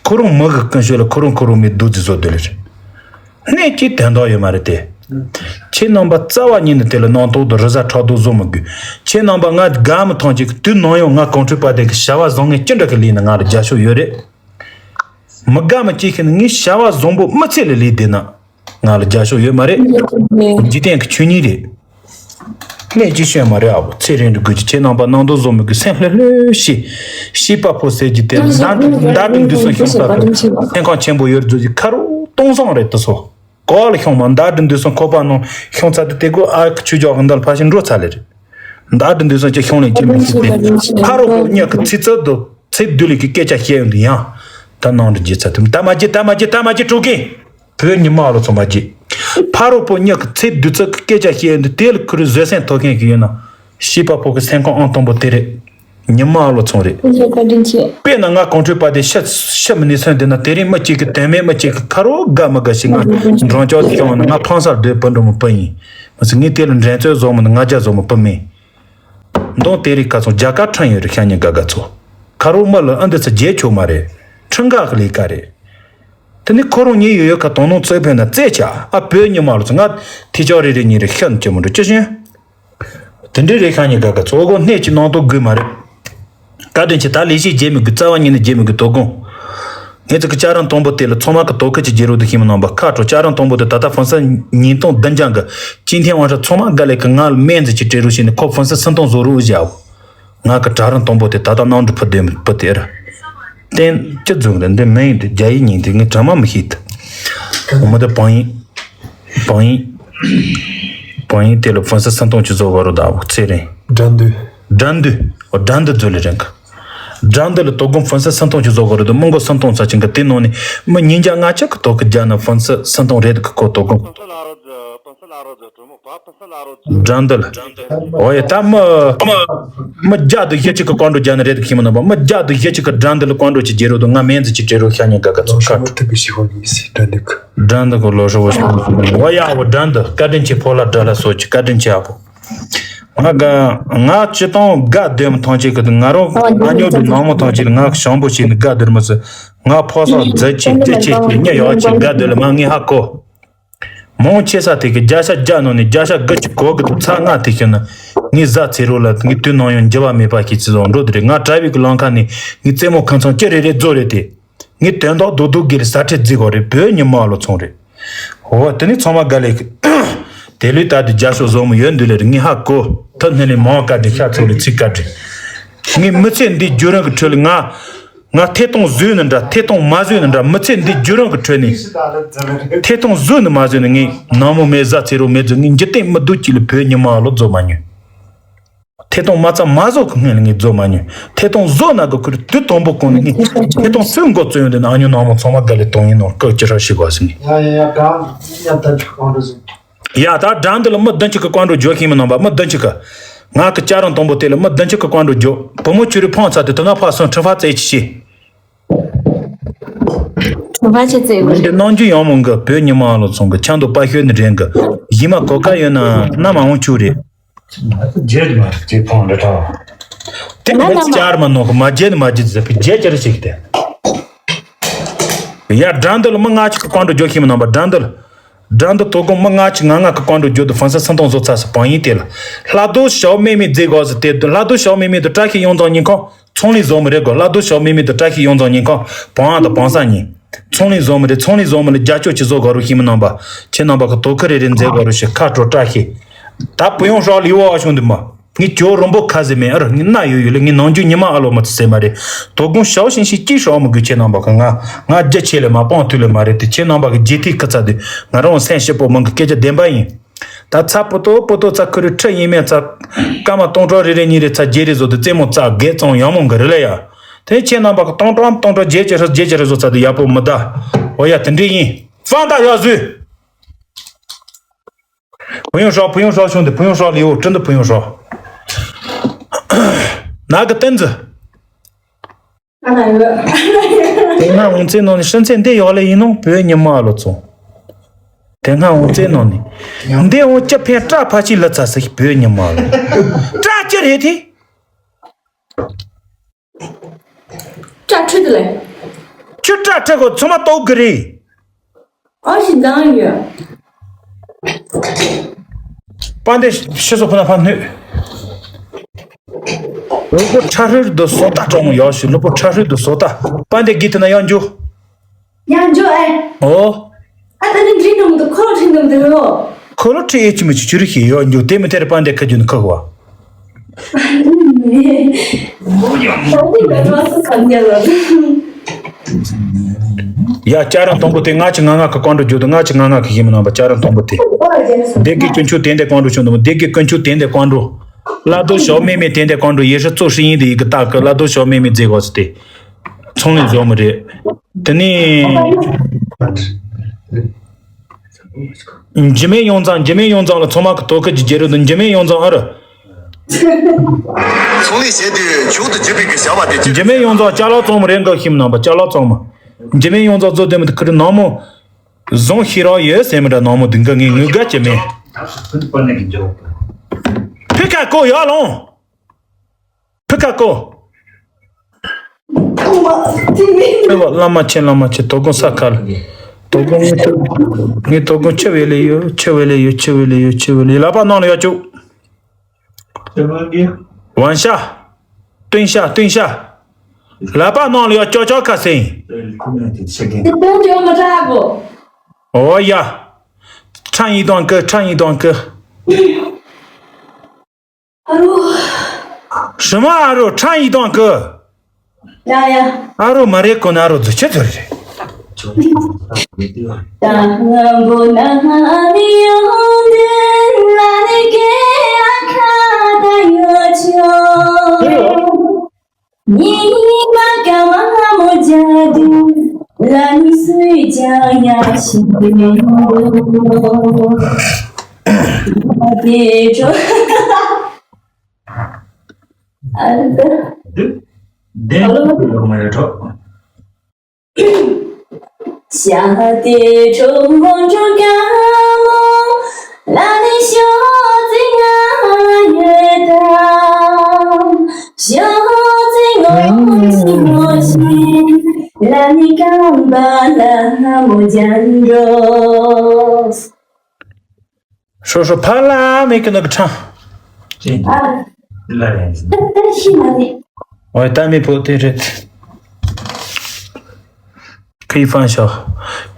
ཁོ་རང་མི་གི་ཀུན་སྤྱོད་ལ་ཁོ་རང་ཁོ་རང་མི་རྡོ་རྫི་བཟོ་སྡོད་ལེ་རེད། གནས་ཀྱི་དོན་དག་ཡོད་མ་རེད་དེ། ཁྱེད་རྣམ་པ་རྩ་བ་ཉིད་ནས་དེ་ལ་ནང་ཐོག་ཏུ་རི་ཟ་ཁྲག་རྡོ་བཟོ་མི་དགོས། ཁྱེད་རྣམ་པ་ང་དགའ་མི་ཐང་ཅིག་དུས་ནང་ཡང་ང་གོང་ཁྲོས་པ་དེ་གི་བྱ་བ་བཟང་ངན་ཅི་འདྲ་གི་ལས་ནི་ང་ལ་རྒྱ་ཤོག་ཡོད་རེད། མི་དགའ་མི་སྐྱེ་ཤི་ནི་ངའི་བྱ་བ་བཟང་པོ་མི་ཚེ་ལ་ལས་བསྡད་ན་ང་ལ་རྒྱ་ཤོག་ཡོད་མ་རེད། འཇིག་རྟེན་གི་ཆོས་ཉིད་རེད། གནས་ཀྱི་ཤོད་མ་རེད་ཨ་བོ། ཚེ་རིང་འདྲི་དགོས་ཀྱི་ཁྱེད་རྣམ་པ་ནང་དོན་བཟོ་མི་དགོས། སེམས་ལྷོད་ལྷོད་ཤི། ཤི་པ་ཕོ་ཟེར་གྱི་དེ་མདའ་མདའ་འདྲི་འདུག་སོང་ཤོང་ཚ་དུ་སེམས་ཁམས་ཆེན་པོ་ཡོད་རྫོགས་ཀྱི་ཁ་རུ་སྟོང་བཟང་རེད་དུ་སོ། གོ་ལ་ཤོང་མ་མདའ་འདྲི་འདུག་སོང་ཁོ་པ་ནང་ཤོང་ཚ་དུ་དེ་གོ་ཨ་ཁུ་ཆུ་ཇོག་གི་འདི་ལ་ཕ་ཤི་འགྲོ་ཚ་ལེ་རེད། མདའ་འདྲི་འདུག་སོང་ཅི་ཤོང་ལེ་ཅི་མི་ཤི་དེ་ཕ་རོ་པོ་གཉིས་ཀྱི་ཚིག་ཚོད་དུ་ཚེ་བདུད་ལས་ཀྱི་སྐད་ཆ་བཤད་ཡོང་དུ་ཡང་ད་ནང་དུ་རྗེ་ཚ་དུ་ད་མ་རྗེ་ད་མ་རྗེ་ད་མ་རྗེ་དྲུག་གིན། བོད་ཉི་མ་ལོ་ཚོ་མ་བརྗེད། ཕ་རོལ་པོ་གཉིས་ཀྱི་ཚེ་བདུད་རྩི་གི་སྐད་ཆ་བཤད་ཡོང་དུས་དེ་ལ་ཁུ་རུ་བཟོད་སེམས་ཐོབ་མཁན་གྱི་ཡོད་ན། བྱིས་པ་ཕོ་གི་སེམས་ཁམས་ཨང་དང་པོ་དེ་རེད། ཉི་མ་ཨ་ལོ་ཚོང་རེད། ཁྱེད་ཚོས་བཀའ་དྲིན་ཆེ། དཔེར་ན་ང་གོང་ཁྲོས་པ་དེ་ཤི་ཤི་མི་ནུས་སོང་དེ་ན། དེ་རིང་མི་གཅིག་གིས་དོན་མེད་མི་གཅིག་གིས་ཁ་རོག་དགའ་མི་དགའ་ཞིག་ང་འབྲང་ཆོག་ཤོང་ན་ང་ཕངས་སར་སྡོད་པུ་འགྲོ་མི་པུ་ཡིན། མི་ཚེ་ངས་དེ་ལ་འགྲན་རྩོད་བཟོ་མི་ནི་ང་རྒྱལ་བཟོ་མི་པུ་མིན། མདོང་དེ་རིགས་ཁ་ཚོང་རྒྱ་གར་ཁྲིམས་ཡོད་རེད། ཤ་ཉེ་དགའ་དགའ་ཚོ། ཁ་རོག་མི་ལ་ཨ་འདི་ཚོ་བརྗེད་ཆོག་མ་རེད། ཁྲིམས་འགལ་གི་ལས་ཀ་རེད། དེ་ནི་ཁོ་རང་ཉིད་ཡོད་ཡོད་ཁ་དོང་ནང་རྩོད་ཕན་ན་རྩེད་ཆ་ཨ་བོད་ཉི་མ་ལོ་ཚོ་ང་ཐེ་ཆོག་རེ་རེ་གཉིས་རེ་ཤ་ནི་ཅི་མི་འགྲོ་ཅི་ཤེས། དེ་འདྲའི་རེ་ཤ་ཉེ་དགའ་དགའ་ཚོ་གོ་གནས་ཀྱི་ནང་དུ་དགོས་མ་རེད། བཀའ་དྲིན་ཆེ། ད་ལས་གཞི་བརྗེད་མི་དགོས། རྩ་བ་ཉིད་ནས་བརྗེད་མི་དགོས། དོ་དགོང་ངེད་ཚོ་གི་ལྕགས་རམ་དང་པོ་དེ་ལ་ཚང་མ་གི་དོ་ཁུར་གྱི་རྒྱལ་རོ་དུ་ཤེས་མི་ནང་པ་ཁ་དྲོ། ལྕགས་རམ་དང་པོ་དེ་ད་ལྟ་ཧྥང་སི་ཉིས་སྟོང་བདུན་བརྒྱ་གི་ཅིན་ཐེན་དབང་ཧྲ་ཚང་མ་དགའ་ལས་ཀི་ང་ལ་སྨན་རྩིས་ཀྱི་སྤྲད་རོགས་བྱས་ནས་ཁོ་ཧྥང་སི་སུམ་སྟོང་བཟོ་རོགས་བཞག་འོ། ང་གི་ལྕགས་རམ་དང་པོ་དེ་ད་ལྟ་གནམ་གྲུ་ཕུ་དེ་ཕུ་དེ་ར། བསྟན་ཅི་རྫུན་རེད། འདི་མིང་ཡིན་དེ་རྒྱ་ཡིག་ཉིན་དེ་ངས་དྲན་མ་མི་ཤེས་ཏི། འོ་མ་དེ་བང་ཡིན། བང་ཡིན། བང་ཡིན་དེ་ལ་ཧྥང་སི་སུམ་སྟོང་ཅི་བཟོ་བ་རོ་ད་འོ་ཚེ་རིང་། དགྲ་འདུལ། དགྲ་འདུལ། འོ་དགྲ་འདུལ་རྫུ་ལས་རིང་གི། དགྲ་འདུལ་ལ་དོ་དགོང་ཧྥང་སི་སུམ་སྟོང་ཅི་བཟོ་བ་རོ་ད་མི་མགོ་སུམ་སྟོང་ཚ་ཅིང་གི་དེ་ནང་ནས་མི་ཉིས་བརྒྱ་ལྔ་བཅུ་གི་དོ་གི་རྒྱ་ན་ཧྥང་སི་སུམ་སྟོང་རེད་གི་ཁོ་དོ་དགོང་། དགྲ་འདུལ། འོ་ཡ་ད་མི། མི་བརྒྱ་དང་བཞི་བཅུ་གི་བཀའ་འགྲོ་རྒྱག་ནི་རེད་ཤེས་མི་ནོ་པ། མི་བརྒྱ་དང་བཞི་བཅུ་གི་དགྲ་འདུལ་བཀའ་འགྲོ་ཅིག་རྒྱལ་རོ་དང་ང་སྨན་རྩིས་ཅིག་སྤྲད་རོགས། ཤ་ཉེ་དགའ་དགའ་ཚོ་ཁ་ཁྲོ། དགྲ་འདུལ་གི་ལོ་ཧྲིལ་བོ་ཞིག་འོ་ཡ་འོ་དགྲ་འདུལ་བཀའ་དྲིན་ཆེ། ཕོ་ལ་དགྲ་ལ་སོགས་ཀྱི་བཀའ་དྲིན་ཆེ་ཨ་ཕོ། ང་དགའ་ང་སྤྱི་བཏང་དགའ་སྡོད་མི་ཐང་ཅིག་གི་ང་རོ་ང་ཉོ་དུ་མང་མོ་ཐང་ཅིག་ང་ཞང་པོ་ཞིག་ནི་དགའ་སྡོད་མི་སི། ང་ཕོ་སོགས་རྫི་ཆེ་རྫི་ཆེ་ཆེ་ཉ་ཡོག་ཆེ་དགའ་སྡོད་ལ་མ་ངའི་ཧ་གོ། མང་ཆེ་ས་དེ་གི་བརྒྱ་ཆ་བརྒྱ་ནང་ནས་བརྒྱ་ཆ་དགུ་ཅིག་གོ་གི་འདུག་ཚ་ང་དེ་ཤོད་ན་ངའི་བཟའ་ཚེ་རོགས་ལ་ངའི་དུས་ནང་ཡང་འགྱུར་བ་མེད་པ་ཞིག་ཅི་བཟོ་འགྲོ་དེ་རེད། ང་གྲྭ་བའི་གི་ལང་ཁ་ནས་ངའི་རྩེད་མོ་ཁང་ཚང་ཅི་རེ་རེ་རྫོ་རེད་དེ། ངའི་དོན་དག་རྡོག་རྡོག་གི་རེད། ས་ཁྲལ་རྫི་གོ་རེད། བོད་ཉི་མ་ལོ་ཚོང་རེད། འོ་དེ་ནི་ཚང་མ་དགའ་ལས་གི། དེ་ལུས་ད་དེ་རྒྱ་ཤོག་བཟོ་མོ་ཡོད་འདུག་ལེ་རེད། ངའི་ཧ་གོ། ཐ་སྣེ་ལས་མང་བཀའ་དྲིན་ཤ་ཚོགས་ལས་ཚིག་བཀའ་དྲིན། ངའི་མི་ཚེ་འདི་བརྒྱུད་རིམ་གི་ཁྲོད་ལ་ང་། ང་ཐད་གཏོང་བཟོས་ནི་འདྲ་ཐད་གཏོང་མ་བཟོས་ནི་འདྲ། མི་ཚེ་འདི་བརྒྱུད་རིམ་གི་ཁྲོད་ནས་ཐད་གཏོང་བཟོས་ནི་མ་བཟོས་ནི་ངས་ནང་མོ་མེད་བཟའ་ཚེ་རོགས་མེད་བཟོས། ངས་འཇིག་རྟེན་མི་སྡུག་ཅིག་ལ་བོད་ཉི་མ་ལོ་རྫོགས་མ་མྱོང་། ཐད་གཏོང་མ་ཚ་མ་བཟོ་གི་སྔོན་ལ་ངས་རྫོགས་མ་མྱོང་། ཐད་གཏོང་བཟོ་ན་གི་ཁུར་དུས་དང་པོ་གོང་ནས་ངས་ཐད་གཏོང་སུས་འགོ་བཙུགས་ཡོང་དུས་ན་ཨ་ཉོ་ནང་མོ་ཚང་མ་དགའ་ལས་གཏོང་ཡིན་ནོ་སྐབས་ཅི་ར་ཞིག་བ་ཟིན། ཡ་ཡ་ཡ་གང་ཡ་ད་ཆུ་གང་འགྲོ་ཟིན། ཡ་ད་དགྲ་འདི་ལ་མི་བདུན་ཅིག་གི་བཀའ་འགྲོ་བརྗོད་ཤེས་མི་ནང་པ་མི་བདུན་ཅིག་གི། ང་གི་ལྕགས་རམ་དང་པོ་དེ་ལ་མི་བདུན་ཅིག་གི་བཀའ་འགྲོ་བརྗོད། བུ་མོ་ཁྱོད་རི་ཕང་ཚ་དེ་དུ་ན་ཕ་སོན་ཁྲི་ཕ་ཙེ་ཅི་ཤེས། ཁྲི་ཕ་ཅི་ཙེ་བུ། འདི་ནང་རྒྱུ་ཡང་མོ་འགི་བོད་ཉི་མ་ལོ་ཚོང་གི་ཆང་དུ་པ་ཤོད་ནི་རེད་འགི། ཡི་མ་གོ་ཀ་ཡོད་ན་ན་མ་འོང་ཆུ་རེད། རྗེས་མ་ཅི་ཕང་འདྲ་ཐང་། དེ་མི་ཅར་མ་ནོ་གི་མ་རྗེས་ནི་མ་རྗེས་ཟེར་བི་རྗེས་ཅི་རེ་ཞིག་དེ། ཡ་དགྲ་འདུལ་མི་ལྔ་ཅིག་གི་བཀའ་འགྲོ་བརྗོད་ཤེས་མི་ནང་པ་དགྲ་འདུལ། དགྲ་འདུལ་དོ་དགོང་མི་ལྔ་ཅིག་ང་ལྔ་གི་བཀའ་འགྲོ་བརྗོད་དུ་ཧྥང་སི་སུམ་སྟོང་བཟོ་ཚར་སི་བང་ཡིན་དེ་ལ། ལྷ་རྡོ་ཞའོ་མེ་མེ་མཛེས་གོ་ཟི་དེ་ལྷ་རྡོ་ཞའོ་མེ་མེ་དུ་བཀྲ་ཤིས་ཡོངས་རྫོགས་ཉིན་ཁོང་ཚོང་ལས་བཟོ་མི་རེད་གོ། ལྷ་རྡོ་ཞའོ་མེ་མེ་དུ་བཀྲ་ཤིས་ཡོངས་རྫོགས་ཉིན་ཁོང་བང་ཨ་དང་བང་ས་ཉིན། ཚོང་ལས་བཟོ་མི་རེད། ཚོང་ལས་བཟོ་མི་ལ་རྒྱ་སྐྱོར་ཅི་བཟོ་གོ་རུ་ཤེས་མི་ནང་པ། ཁྱེད་ནང་པ་གི་དོ་ཁུར་རེ་རེ་མཛེས་གོ་རུ་ཤེས་ཁ་དྲོ་བཀྲ་ཤིས། ད་བུ་ཡོང་ཧྲོག་ལི་བོ་ཨ་བྱུང་འདི་མ། ངས་ཇོ་རིན་པོ་ཁ་ཟེར་མེད་ཨ་རུ་ངས་སྣ་ཡོད་ཡོད་ལ་ངས་ནང་རྒྱུ་ཉི་མ་ཨ་ལོ་མ་ཚི་ཟེར་མ་རེད། དོ་དགོང་ཞའོ་ཞིང་ཞིག་ཅིག་ཧྲོག་མི་དགོས། ཁྱེད་ནང་པ་གི་ང་ང་རྒྱ་ཆེ་ལས་མ་སྤང་ཐུལ་ལས་མ་རེད་དེ། ཁྱེད་ནང་པ་གི་རྗེས་ཐིག་ཁི་ཚ་དུས་ང་རང་སེམས་ཞིབ་པོ་མང་གི་སྐད་ཆ་བདེན་པ་ཡིན། ད་ཚ་པོ་ཏོ་པོ་ཏོ་ཚ་ཁུ་རུ་ཁྲི་ཡིན་མེད་ཚ། སྐར་མ་སྟོང་ཕྲག་རེ་རེ་གཉིས་རེ་ཚ་རྗེས་རེ་བཟོ་དུ་རྩེད་མོ་རྩ་དགེ་གཙང་ཡང་མོ་གི་རི་ལ་ཡ། དེ་ཁྱེད་རྣམ་པ་གི་སྟོང་ཕྲག་སྟོང་ཕྲག་རྗེས་ཀྱི་རི་རྗེས་ཀྱི་རི་བཟོ་ཚ་དུ་ཡག་པོ་མི་གདའ། འོ་ཡ་དེ་འདྲས་ཡིན། ཧྥང་ཏ་ཡག་བཟོས། བུ་ཡོང་ཧྲོག་བུ་ཡོང་ཧྲོག་བྱུང་དུ་བུ་ཡོང་ཧྲོག་ལི་འོ་ཀྲིན་དུ་བུ་ཡོང་ཧྲོག་ནག་གི་ཏན་ཙི། ཨ་ན་ཡོད། དེ་སྔ་འོང་ཚེ་ནང་ནས་ཤིན་ཚེ་འདི་ཡོག་ལེ་ཡིན་ནོ་བོད་ཉི་མ་ལོ་ཚོ། དེ་སྔ་འོང་ཚེ་ནང་ནས་འདི་འོང་ཅི་ཕན་སྐྲ་ཕ་ཆི་ལ་ཚ་སི་བོད་ཉི་མ་ལོ། སྐྲ་ཅི་རེད་དེ། སྐྲ་ཁྲི་དེ་ལེ། ཁྱོད་སྐྲ་ཁྲི་གོ་ཚོ་མ་ཏོག་གི་རེད། ཨ་ཞི་ལང་ཡོད། པ་འདི་ཤི་སོ་ཕ་ན་ཕ་ནུས། ལུ་པོ་ཁྲ་ཧྲུལ་དུ་སོ་ཏ་གྲོང་ཡོ་ཞི་ལུ་པོ་ཁྲ་ཧྲུལ་དུ་སོ་ཏ། པ་འདི་གི་ཏི་ན་ཡང་འཇུ། ཡང་འཇུ་ཨེ། ཨོ། ཨ་ད་ནི་འདྲི་ནམ་དུ་ཁོ་ཁྲི་ནམ་དུ་ཡོ། ཁོ་ལོ་ཁྲི་ཨེ་ཅི་མི་ཅི་ཅི་རི་ཤི་ཡོ་འཇུ་དེ་མི་ཐེར་པ་འདི་ཁ་འཇུ་ནི་ཁ་གོ། ཡ་ལྕགས་རམ་དང་པོ་དེ་ལྔ་གཅིག་ལྔ་ལྔ་གི་བཀའ་འགྲོ་བརྗོད་དུ་ལྔ་གཅིག་ལྔ་ལྔ་གི་ཡིན་མི་ནང་པ་ལྕགས་རམ་དང་པོ་དེ། སྡེ་དགེ་དཀོན་མཆོག་དེ་འདྲའི་བཀའ་འགྲོ་བྱུང་འདུག་སྡེ་དགེ་དཀོན་མཆོག་དེ་འདྲའི་བཀའ་འགྲོ། བླ་རྡོ་ཞའོ་མེ་མེ་དེ་འདྲའི་བཀའ་འགྲོ་ཡེ་ཧྲི་གཙོ་ཧྲི་ཡིན་དེ་ཡི་གི་རྟགས་ཀྱི་བླ་རྡོ་ཞའོ་མེ་མེ་མཛད་དགོས་སུ་དེ། ཚོང་ལས་བཟོ་མི་རེད། དེ་ནས། འཇི་མེ་ཡོང་ཙང་འཇི་མེ་ཡོང་ཙང་ལ་ཚང་མ་གི་དོ་ཁུར་གྱི་རྒྱལ་རབས་དང་འཇི་མེ་ཡོང་ཙང་ཨ་རུ། ཚོང་ལས་བྱེད་དུས་མཆོག་ཏུ་གྱུར་པའི་གི་བྱ་བ་དེ་ཅི། འཇིགས་མེད་ཡོངས་རྫོགས་ཅ་ལག་བཙོང་མི་རེད་འགའ་ཤིམ་ནང་པ་ཅ་ལག་བཙོང་མི། འཇིགས་མེད་ཡོངས་རྫོགས་བཟོ་དེ་མི་དུ་ཁུར་ནང་མོ། བཟུང་ཤེས་རོགས་ཡོད་ཟེར་མི་འདྲ་ནང་མོ་དུ་འགའ་ངས་ངུ་དགའ་ཅི་མེད། ཕི་ཁ་ཀོ་ཡར་ལོངས། ཕི་ཁ་ཀོ། ཨེ་བ་བླ་མ་ཆེ་བླ་མ་ཆེ་དོ་དགོང་ས་ཁ་ལ། དོ་དགོང་ངས་དོ་ངས་དོ་དགོང་ཆེ་བའི་ལས་ཡོད་ཆེ་བའི་ལས་ཡོད་ཆེ་བའི་ལས་ཡོད་ཆེ་བའི་ལས་ལག་པ་ནང་ལ་ཡར་བཅུག་ཝན་ཤ། སྟོན་ཤ་སྟོན་ཤ། ལག་པ་ནང་ལ་ཡར་ཅོག་ཅོག་ཁ་སེང་། ཏེ་སྟོན་ཅོག་མ་དྲག་གོ། ཨོ་ཡ། ཁྲ་ཡིན་དང་ཀི་ཁྲ་ཡིན་དང་ཀི། ཨ་རོ། ཧྲི་མ་ཨ་རོ་ཁྲ་ཡིན་དང་ཀི། ཡ་ཡ། ཨ་རོ་མ་རེད་གོ་ན་ཨ་རོ་ཛུ་ཆེ་ཛུ་རེད། ཧྲོ་ཧྲོ་ཕ་ལ་མེ་ཀི་ནོ་གི་ཁྲང་། ཨ། ལ་རེད། ད་ད་ཤི་མ་རེད། ཨོ་ད་མེ་པོ་དེ་རེད། ཁི་ཡི་ཕན་ཤོ།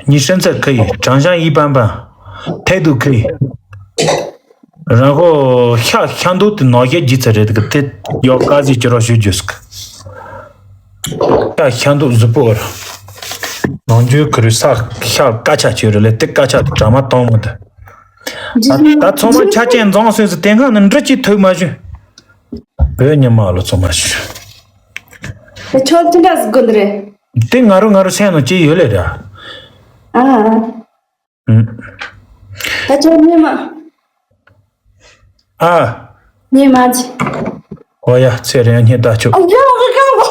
ཉི་ཧྲན་ཚ་ཁི་ཡི་ཀྲང་ཞང་ཡི་པན་པན། ཐེ་དུ་ཁི་ཡི། རང་ཧོ་ཤ་ཤ་འདུག་དེ་ནོ་ཤེ་ཇི་ཚ་རེད་གི་དེ་ཡོ་ཀ་ཟི་ཅི་རོ་ཞུ་རྒྱུ་སི་གི། ཤ་ཤ་འདུག་གཟུགས་པོ་ར། ནང་ཆོས་ཁུ་རུ་ས་ཤ་ཀ་ཆ་ཆོས་རེད་ལེ་དེ་ཀ་ཆ་དེ་གྲ་མ་གཏོང་མི་འདུག་ད་ཚང་མ་ཆ་ཅན་འཛོང་སོས་སུ་དེ་སྔ་ནི་འབྲི་ཅི་ཐུབ་མ་ཞུ། བོད་ཉི་མ་ལོ་ཚང་མ་ཞུ། དེ་ཆོག་ཅི་འདྲ་ཟིག་དགོས་འདི་རེད། དེ་ང་རོ་ང་རོ་སེམས་ནང་ཅི་ཡོད་ལེ་ར། ཨ། ཨུམ། ད་ཆོག་ཉི་མ། ཨ། ཉི་མ་ཅི། ཨོ་ཡ་ཚེ་རིང་སྙེ་ད་ཆོག་ཨ་ཡ་ང་གང་གོ།